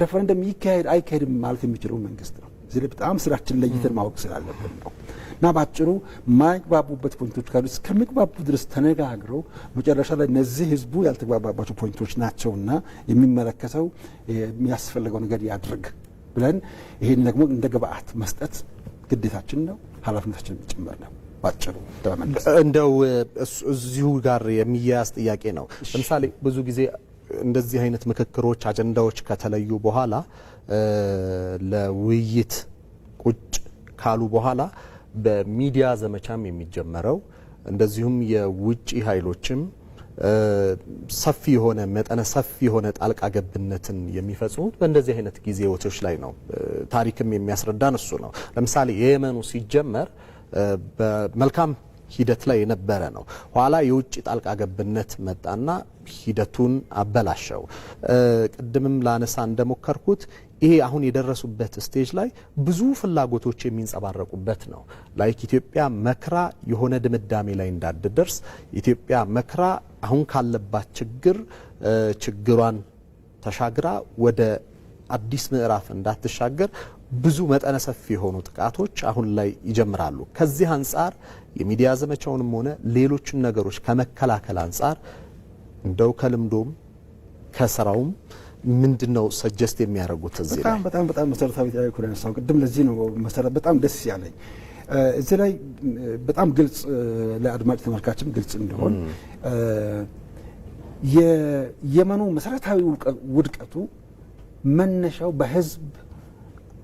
ሬፈረንደም ይካሄድ አይካሄድም ማለት የሚችለው መንግስት ነው። እዚህ ላይ በጣም ስራችን ለይተን ማወቅ ስላለብን ነው። እና ባጭሩ የማይግባቡበት point ኦች ካሉ እስከሚግባቡ ድረስ ተነጋግረው መጨረሻ ላይ እነዚህ ህዝቡ ያልተግባባባቸው point ኦች ናቸውና የሚመለከተው የሚያስፈልገው ነገር ያድርግ ብለን ይህን ደግሞ እንደ ግብአት መስጠት ግዴታችን ነው፣ ኃላፊነታችን ጭምር ነው። ባጭሩ ለመመለስ እንደው እዚሁ ጋር የሚያያዝ ጥያቄ ነው። ለምሳሌ ብዙ ጊዜ እንደዚህ አይነት ምክክሮች አጀንዳዎች ከተለዩ በኋላ፣ ለውይይት ቁጭ ካሉ በኋላ በሚዲያ ዘመቻም የሚጀመረው፣ እንደዚሁም የውጭ ኃይሎችም ሰፊ የሆነ፣ መጠነ ሰፊ የሆነ ጣልቃ ገብነትን የሚፈጽሙት በእንደዚህ አይነት ጊዜዎች ላይ ነው። ታሪክም የሚያስረዳን እሱ ነው። ለምሳሌ የየመኑ ሲጀመር በመልካም ሂደት ላይ የነበረ ነው። ኋላ የውጭ ጣልቃ ገብነት መጣና ሂደቱን አበላሸው። ቅድምም ላነሳ እንደሞከርኩት ይሄ አሁን የደረሱበት stage ላይ ብዙ ፍላጎቶች የሚንጸባረቁበት ነው። Like ኢትዮጵያ መክራ የሆነ ድምዳሜ ላይ እንዳትደርስ፣ ኢትዮጵያ መክራ አሁን ካለባት ችግር ችግሯን ተሻግራ ወደ አዲስ ምዕራፍ እንዳትሻገር ብዙ መጠነ ሰፊ የሆኑ ጥቃቶች አሁን ላይ ይጀምራሉ። ከዚህ አንጻር የሚዲያ ዘመቻውንም ሆነ ሌሎችን ነገሮች ከመከላከል አንጻር እንደው ከልምዶም ከስራውም ምንድነው suggest የሚያደርጉት እዚህ ላይ? በጣም በጣም በጣም መሰረታዊ ጥያቄ እኮ ነው ያነሳው። ቅድም ለዚህ ነው መሰረት በጣም ደስ ያለኝ። እዚህ ላይ በጣም ግልጽ፣ ለአድማጭ ተመልካችም ግልጽ እንዲሆን፣ የየመኑ መሰረታዊ ውድቀቱ መነሻው በህዝብ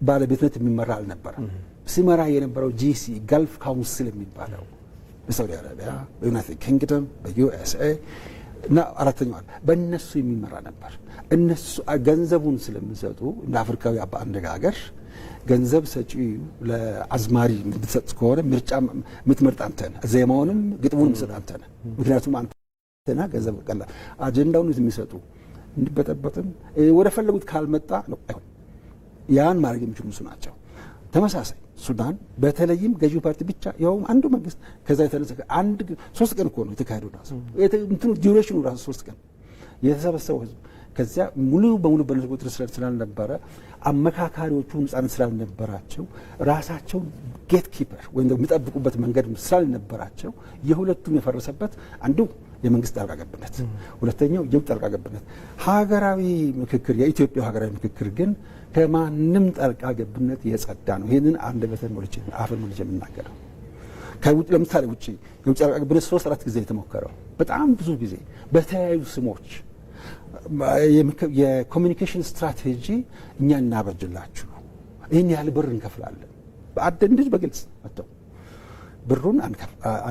ባለቤትነት የሚመራ አልነበረም። ሲመራ የነበረው GCC፣ Gulf Council የሚባለው፣ በሳውዲ አረቢያ፣ በዩናይትድ ኪንግደም፣ በ USA እና አራተኛው አለ፣ በእነሱ የሚመራ ነበር። እነሱ ገንዘቡን ስለሚሰጡ፣ እንደ አፍሪካዊ አነጋገር ገንዘብ ሰጪ ለአዝማሪ የምትሰጥ ከሆነ ምርጫ የምትመርጥ አንተ ነህ። ዜማውንም ግጥሙን የምትሰጥ አንተ ነህ። ምክንያቱም አንተ ነህ ገንዘብ ቀላል አጀንዳውን የሚሰጡ፣ እንዲበጠበጥም ወደ ፈለጉት ካልመጣ አይሆንም። ያን ማድረግ የሚችሉ እሱ ናቸው። ተመሳሳይ ሱዳን በተለይም ገዢው ፓርቲ ብቻ፣ ያውም አንዱ መንግስት፣ ከዛ የተነሳ አንድ 3 ቀን እኮ ነው የተካሄደው። ራሱ እንትኑ duration ኑ ራሱ 3 ቀን፣ የተሰበሰበው ህዝብ ከዚያ ሙሉ በሙሉ በነሱ ቁጥጥር ስላልነበረ፣ አመካካሪዎቹ ነጻነት ስላልነበራቸው፣ ራሳቸውን gatekeeper ወይም ደግሞ የሚጠብቁበት መንገድ ስላልነበራቸው የሁለቱም የፈረሰበት አንዱ የመንግስት ጣልቃ ገብነት፣ ሁለተኛው የውጭ ጣልቃ ገብነት። ሀገራዊ ምክክር፣ የኢትዮጵያ ሀገራዊ ምክክር ግን ከማንም ጣልቃ ገብነት የጸዳ ነው። ይህንን አንደበቴን ሞልቼ፣ አፌን ሞልቼ የምናገረው፣ ከውጭ ለምሳሌ ውጭ የውጭ ጣልቃ ገብነት ሶስት አራት ጊዜ የተሞከረው፣ በጣም ብዙ ጊዜ በተለያዩ ስሞች የ communication strategy እኛ እናበጅላችሁ፣ ይህን ያህል ብር እንከፍላለን። በአደንድጅ በግልጽ መጥተው ብሩን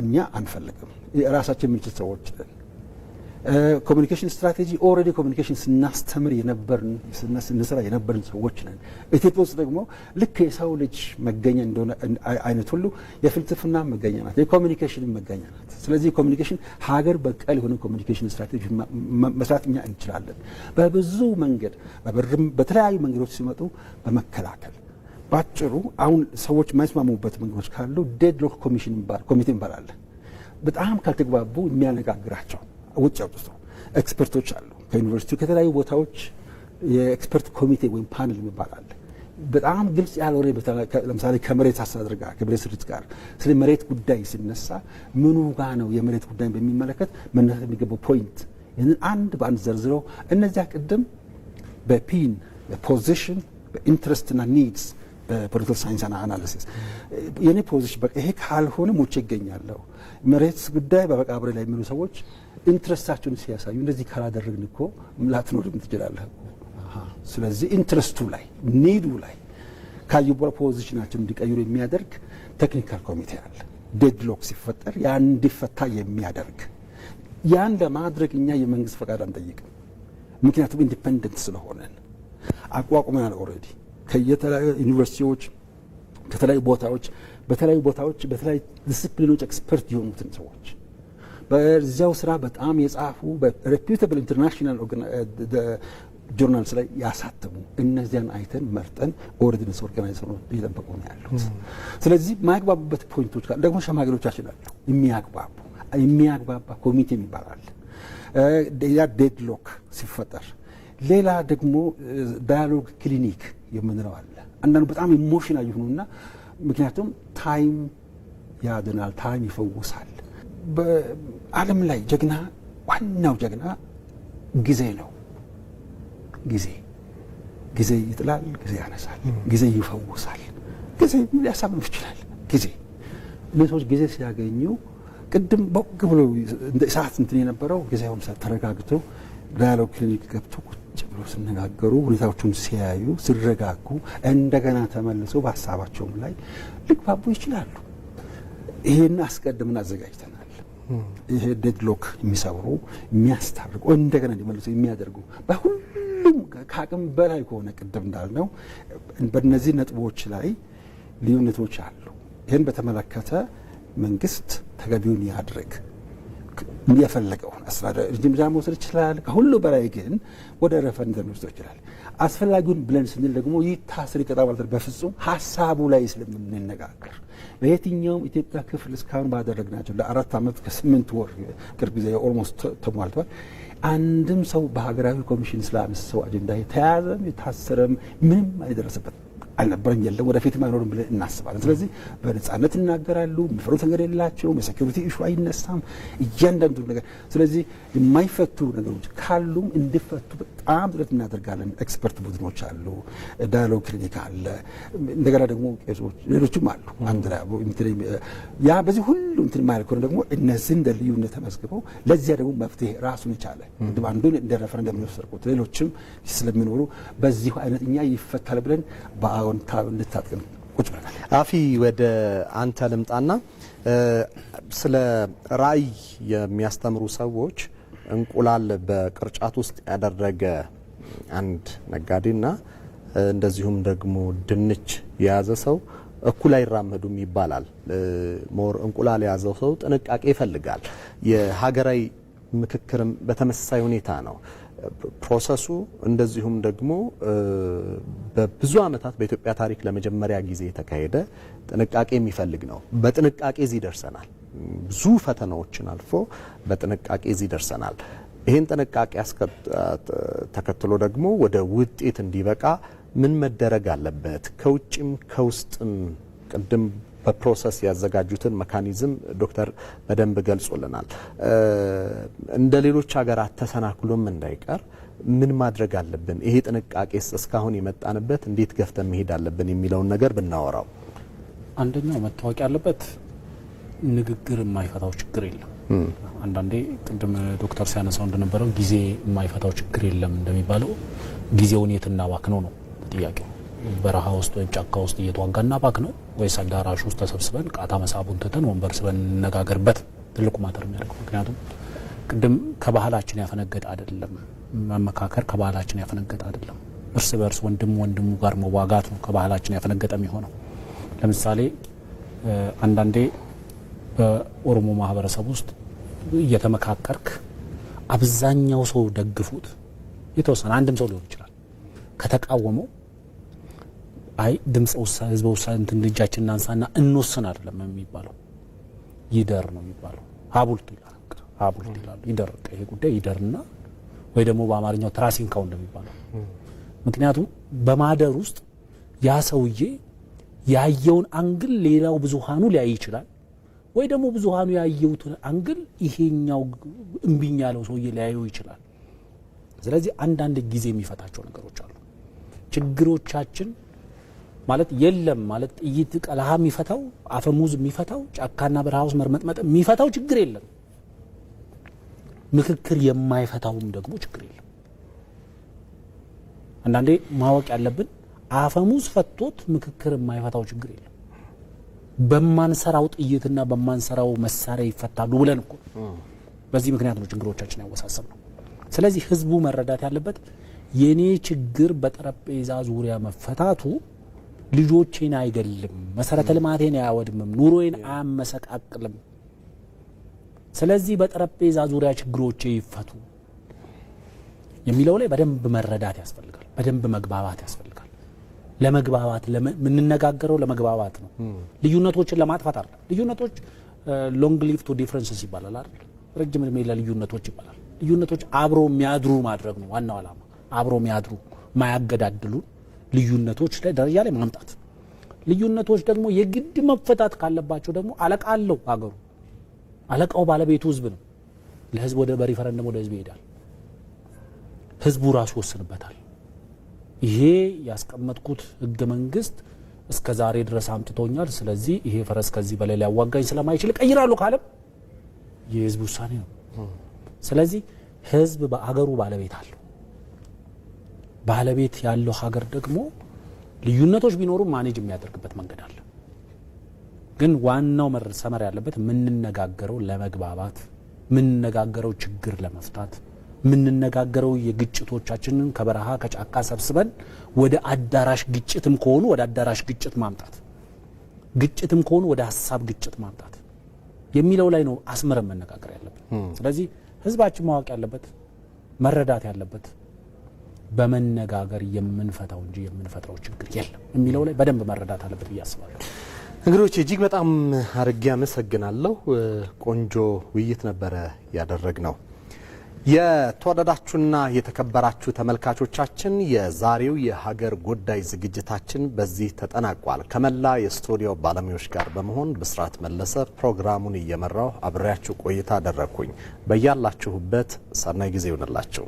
እኛ አንፈልግም፣ ራሳችን የምንችል ሰዎች ነን። Communication strategy already communication ስናስተምር የነበርን፣ ስንሰራ የነበርን ሰዎች ነን። ኢትዮጵያ ውስጥ ደግሞ ልክ የሰው ልጅ መገኛ እንደሆነ አይነት ሁሉ የፍልስፍና መገኛ ናት፣ የ communication መገኛ ናት። ስለዚህ communication ሀገር በቀል የሆነ communication strategy መስራት እኛ እንችላለን። በብዙ መንገድ፣ በብርም፣ በተለያዩ መንገዶች ሲመጡ በመከላከል፣ ባጭሩ አሁን ሰዎች የማይስማሙበት መንገዶች ካሉ deadlock commission ኮሚቴ ይባላል። በጣም ካልተግባቡ የሚያነጋግራቸው ውጭ አውጥቶ expert ኦች አሉ። ከዩኒቨርሲቲ፣ ከተለያዩ ቦታዎች የ expert ኮሚቴ ወይም ፓኔል የሚባል አለ። በጣም ግልጽ ያልሆነ፣ ለምሳሌ ከመሬት አስተዳደር ጋር፣ ከመሬት ስሪት ጋር፣ ስለ መሬት ጉዳይ ሲነሳ ምኑ ጋ ነው የመሬት ጉዳይን በሚመለከት መነሳት የሚገባው point፣ ይህንን አንድ በአንድ ዘርዝረው እነዚያ ቅድም በ PIN፣ በ position፣ በ interest ና needs፣ በ political science analysis የኔ position በቃ ይሄ ካልሆነ ሞቼ ይገኛለሁ፣ መሬት ጉዳይ በመቃብሬ ላይ የሚሉ ሰዎች interest ኣቸውን ሲያሳዩ እንደዚህ ካላደረግን እኮ ላትኖርም ትችላለህ እኮ። ስለዚህ interest ኡ ላይ፣ need ኡ ላይ ካዩ በኋላ position ኣቸውን እንዲቀይሩ የሚያደርግ technical ኮሚቴ አለ። Deadlock ሲፈጠር ያን እንዲፈታ የሚያደርግ። ያን ለማድረግ እኛ የመንግስት ፈቃድ አንጠይቅም። ምክንያቱም independent ስለሆነን አቋቁመናል። Already ከየተለያዩ ዩኒቨርሲቲዎች፣ ከተለያዩ ቦታዎች፣ በተለያዩ ቦታዎች በተለያዩ ዲስፕሊኖች expert የሆኑትን ሰዎች፣ በዚያው ስራ በጣም የጻፉ፣ በ reputable international journals ላይ ያሳተሙ፣ እነዚያን አይተን መርጠን already organize ሆኖ እየጠበቁ ነው ያሉት። ስለዚህ የማይግባቡበት point ኦች ካሉ ደግሞ ሸማግሌዎቻችን አሉ፣ የሚያግባቡ፣ የሚያግባባ ኮሚቴ የሚባል አለ። ያ deadlock ሲፈጠር ሌላ ደግሞ dialogue clinic የምንለው አለ። አንዳንዱ በጣም emotional ይሁኑና ምክንያቱም time ያድናል፣ time ይፈውሳል። በዓለም ላይ ጀግና፣ ዋናው ጀግና ጊዜ ነው። ጊዜ ይጥላል፣ ጊዜ ያነሳል፣ ጊዜ ይፈውሳል፣ ጊዜ ሊያሳምም ይችላል። ጊዜ እነዚህ ሰዎች ጊዜ ሲያገኙ ቅድም ቦግ ብሎ እንደ እሳት እንትን የነበረው ጊዜውም ተረጋግቶ dialogue clinic ገብቶ ቁጭ ብሎ ሲነጋገሩ፣ ሁኔታዎቹን ሲያዩ፣ ሲረጋጉ እንደገና ተመልሰው በሀሳባቸውም ላይ ሊግባቡ ይችላሉ። ይሄን አስቀድመን አዘጋጅተናል። ይሄ deadlock የሚሰብሩ፣ የሚያስታርቁ፣ እንደገና እንዲመልሱ የሚያደርጉ፣ በሁሉም ከአቅም በላይ ከሆነ ቅድም እንዳልነው በእነዚህ ነጥቦች ላይ ልዩነቶች አሉ። ይህን በተመለከተ መንግስት ተገቢውን ያድርግ። የፈለገውን አስተዳደር እርምጃ መውሰድ ይችላል። ከሁሉ በላይ ግን ወደ ሬፈረንደም ወስዶ ይችላል። አስፈላጊውን ብለን ስንል ደግሞ ይታስር ይቀጣ ማለት በፍጹም፣ ሀሳቡ ላይ ስለምንነጋገር በየትኛውም ኢትዮጵያ ክፍል እስካሁን ባደረግናቸው ለ4 ዓመት ከ8 ወር፣ ቅርብ ጊዜ almost ተሟልቷል። አንድም ሰው በሀገራዊ ኮሚሽን ስላነሳው አጀንዳ የተያዘም የታሰረም ምንም የደረሰበት አልነበረም፣ የለም፣ ወደፊትም አይኖርም ብለን እናስባለን። ስለዚህ በነጻነት ይናገራሉ። የሚፈሩት ነገር የላቸውም። የ security issue አይነሳም። እያንዳንዱ ነገር፣ ስለዚህ የማይፈቱ ነገሮች ካሉም እንዲፈቱ በጣም ጥረት እናደርጋለን። Expert ቡድኖች አሉ፣ dialogue clinic አለ፣ እንደገና ደግሞ ቄሶች፣ ሌሎችም አሉ። አንድ ላይ ያ በዚህ ሁሉ እንትን የማይል ከሆነ ደግሞ እነዚህ እንደ ልዩነት ተመዝግበው ለዚያ ደግሞ መፍትሄ ራሱን የቻለ፣ ቅድም አንዱን እንደ ሬፈረንደም የወሰድኩት፣ ሌሎችም ስለሚኖሩ በዚሁ አይነት እኛ ይፈታል ብለን በአዎንታዊነት ታጥቀን ቁጭ ብለናል። አፊ፣ ወደ አንተ ልምጣና ስለ ራዕይ የሚያስተምሩ ሰዎች እንቁላል በቅርጫት ውስጥ ያደረገ አንድ ነጋዴና እንደዚሁም ደግሞ ድንች የያዘ ሰው እኩል አይራመዱም ይባላል። More እንቁላል የያዘው ሰው ጥንቃቄ ይፈልጋል። የሀገራዊ ምክክርም በተመሳሳይ ሁኔታ ነው process ኡ። እንደዚሁም ደግሞ በብዙ ዓመታት በኢትዮጵያ ታሪክ ለመጀመሪያ ጊዜ የተካሄደ ጥንቃቄ የሚፈልግ ነው። በጥንቃቄ እዚህ ደርሰናል። ብዙ ፈተናዎችን አልፎ በጥንቃቄ እዚህ ደርሰናል። ይህን ጥንቃቄ ተከትሎ ደግሞ ወደ ውጤት እንዲበቃ ምን መደረግ አለበት? ከውጭም ከውስጥም ቅድም በ process ያዘጋጁትን mechanism ዶክተር በደንብ ገልጾልናል። እንደ ሌሎች ሀገራት ተሰናክሎም እንዳይቀር ምን ማድረግ አለብን? ይሄ ጥንቃቄስ እስካሁን የመጣንበት እንዴት ገፍተን መሄድ አለብን የሚለውን ነገር ብናወራው። አንደኛው መታወቅ ያለበት ንግግር የማይፈታው ችግር የለም። አንዳንዴ ቅድም ዶክተር ሲያነሳው እንደነበረው ጊዜ የማይፈታው ችግር የለም እንደሚባለው ጊዜውን የት እናባክነው ነው ጥያቄው። በረሃ ውስጥ ወይም ጫካ ውስጥ እየተዋጋ እናባክነው ወይስ አዳራሽ ውስጥ ተሰብስበን ቃታ መሳቡን ትተን ወንበር ስበን እንነጋገርበት? ትልቁ matter የሚያደርገው፣ ምክንያቱም ቅድም ከባህላችን ያፈነገጠ አይደለም። መመካከር ከባህላችን ያፈነገጠ አይደለም። እርስ በእርስ ወንድም ወንድሙ ጋር መዋጋት ነው ከባህላችን ያፈነገጠ የሚሆነው። ለምሳሌ አንዳንዴ በኦሮሞ ማህበረሰብ ውስጥ እየተመካከርክ አብዛኛው ሰው ደግፉት የተወሰነ አንድም ሰው ሊሆን ይችላል ከተቃወመው፣ አይ ድምፀ ውሳኔ፣ ህዝበ ውሳኔ እንትን እጃችን እናንሳና እንወስን አይደለም የሚባለው፣ ይደር ነው የሚባለው። Haa bultu ይላል፣ haa bultu ይላሉ። ይደር፣ ይሄ ጉዳይ ይደርና ወይ ደግሞ በአማርኛው ትራስ ይንካው እንደሚባለው። ምክንያቱም በማደር ውስጥ ያ ሰውዬ ያየውን angle ሌላው ብዙሃኑ ሊያይ ይችላል፣ ወይ ደግሞ ብዙሃኑ ያየውትን angle ይሄኛው እምቢኝ ያለው ሰውዬ ሊያየው ይችላል። ስለዚህ አንዳንድ ጊዜ የሚፈታቸው ነገሮች አሉ። ችግሮቻችን ማለት የለም ማለት ጥይት ቀለሃ የሚፈታው፣ አፈሙዝ የሚፈታው፣ ጫካና በረሃ ውስጥ መርመጥመጥ የሚፈታው ችግር የለም። ምክክር የማይፈታውም ደግሞ ችግር የለም። አንዳንዴ ማወቅ ያለብን አፈሙዝ ፈቶት ምክክር የማይፈታው ችግር የለም። በማንሰራው ጥይትና በማንሰራው መሳሪያ ይፈታሉ ብለን እኮ በዚህ ምክንያት ነው ችግሮቻችን ያወሳሰብ ነው። ስለዚህ ህዝቡ መረዳት ያለበት የኔ ችግር በጠረጴዛ ዙሪያ መፈታቱ ልጆቼን አይገልም፣ መሰረተ ልማቴን አያወድምም፣ ኑሮዬን አያመሰቃቅልም። ስለዚህ በጠረጴዛ ዙሪያ ችግሮቼ ይፈቱ የሚለው ላይ በደንብ መረዳት ያስፈልጋል። በደንብ መግባባት ያስፈልጋል። ለመግባባት የምንነጋገረው ለመግባባት ነው። ልዩነቶችን ለማጥፋት አይደለም። ልዩነቶች long live to differences ይባላል አይደል? ረጅም እድሜ ለልዩነቶች ይባላል። ልዩነቶች አብሮ የሚያድሩ ማድረግ ነው ዋናው ዓላማ። አብሮ የሚያድሩ ማያገዳድሉ ልዩነቶች ላይ ደረጃ ላይ ማምጣት። ልዩነቶች ደግሞ የግድ መፈታት ካለባቸው ደግሞ አለቃ አለው ሀገሩ። አለቃው ባለቤቱ ህዝብ ነው። ለህዝብ ወደ በሪፈረንደም ወደ ህዝብ ይሄዳል። ህዝቡ ራሱ ይወስንበታል። ይሄ ያስቀመጥኩት ህገ መንግስት እስከ ዛሬ ድረስ አምጥቶኛል፣ ስለዚህ ይሄ ፈረስ ከዚህ በላይ ሊያዋጋኝ ስለማይችል እቀይራለሁ ካለም የህዝብ ውሳኔ ነው። ስለዚህ ህዝብ በአገሩ ባለቤት አለው። ባለቤት ያለው ሀገር ደግሞ ልዩነቶች ቢኖሩ manage የሚያደርግበት መንገድ አለ። ግን ዋናው መሰመር ያለበት የምንነጋገረው ለመግባባት፣ የምንነጋገረው ችግር ለመፍታት፣ የምንነጋገረው የግጭቶቻችንን ከበረሃ ከጫካ ሰብስበን ወደ አዳራሽ ግጭትም ከሆኑ ወደ አዳራሽ ግጭት ማምጣት፣ ግጭትም ከሆኑ ወደ ሀሳብ ግጭት ማምጣት የሚለው ላይ ነው አስምረን መነጋገር ያለብን። ስለዚህ ህዝባችን ማወቅ ያለበት፣ መረዳት ያለበት በመነጋገር የምንፈታው እንጂ የምንፈጥረው ችግር የለም የሚለው ላይ በደንብ መረዳት አለበት ብዬ አስባለሁ። እንግዶች እጅግ በጣም አድርጌ አመሰግናለሁ። ቆንጆ ውይይት ነበረ ያደረግነው። የተወደዳችሁና የተከበራችሁ ተመልካቾቻችን፣ የዛሬው የሀገር ጉዳይ ዝግጅታችን በዚህ ተጠናቋል። ከመላ የስቱዲዮ ባለሙያዎች ጋር በመሆን ብስራት መለሰ ፕሮግራሙን እየመራው አብሬያችሁ ቆይታ አደረግኩኝ። በያላችሁበት ሰናይ ጊዜ ይሁንላችሁ።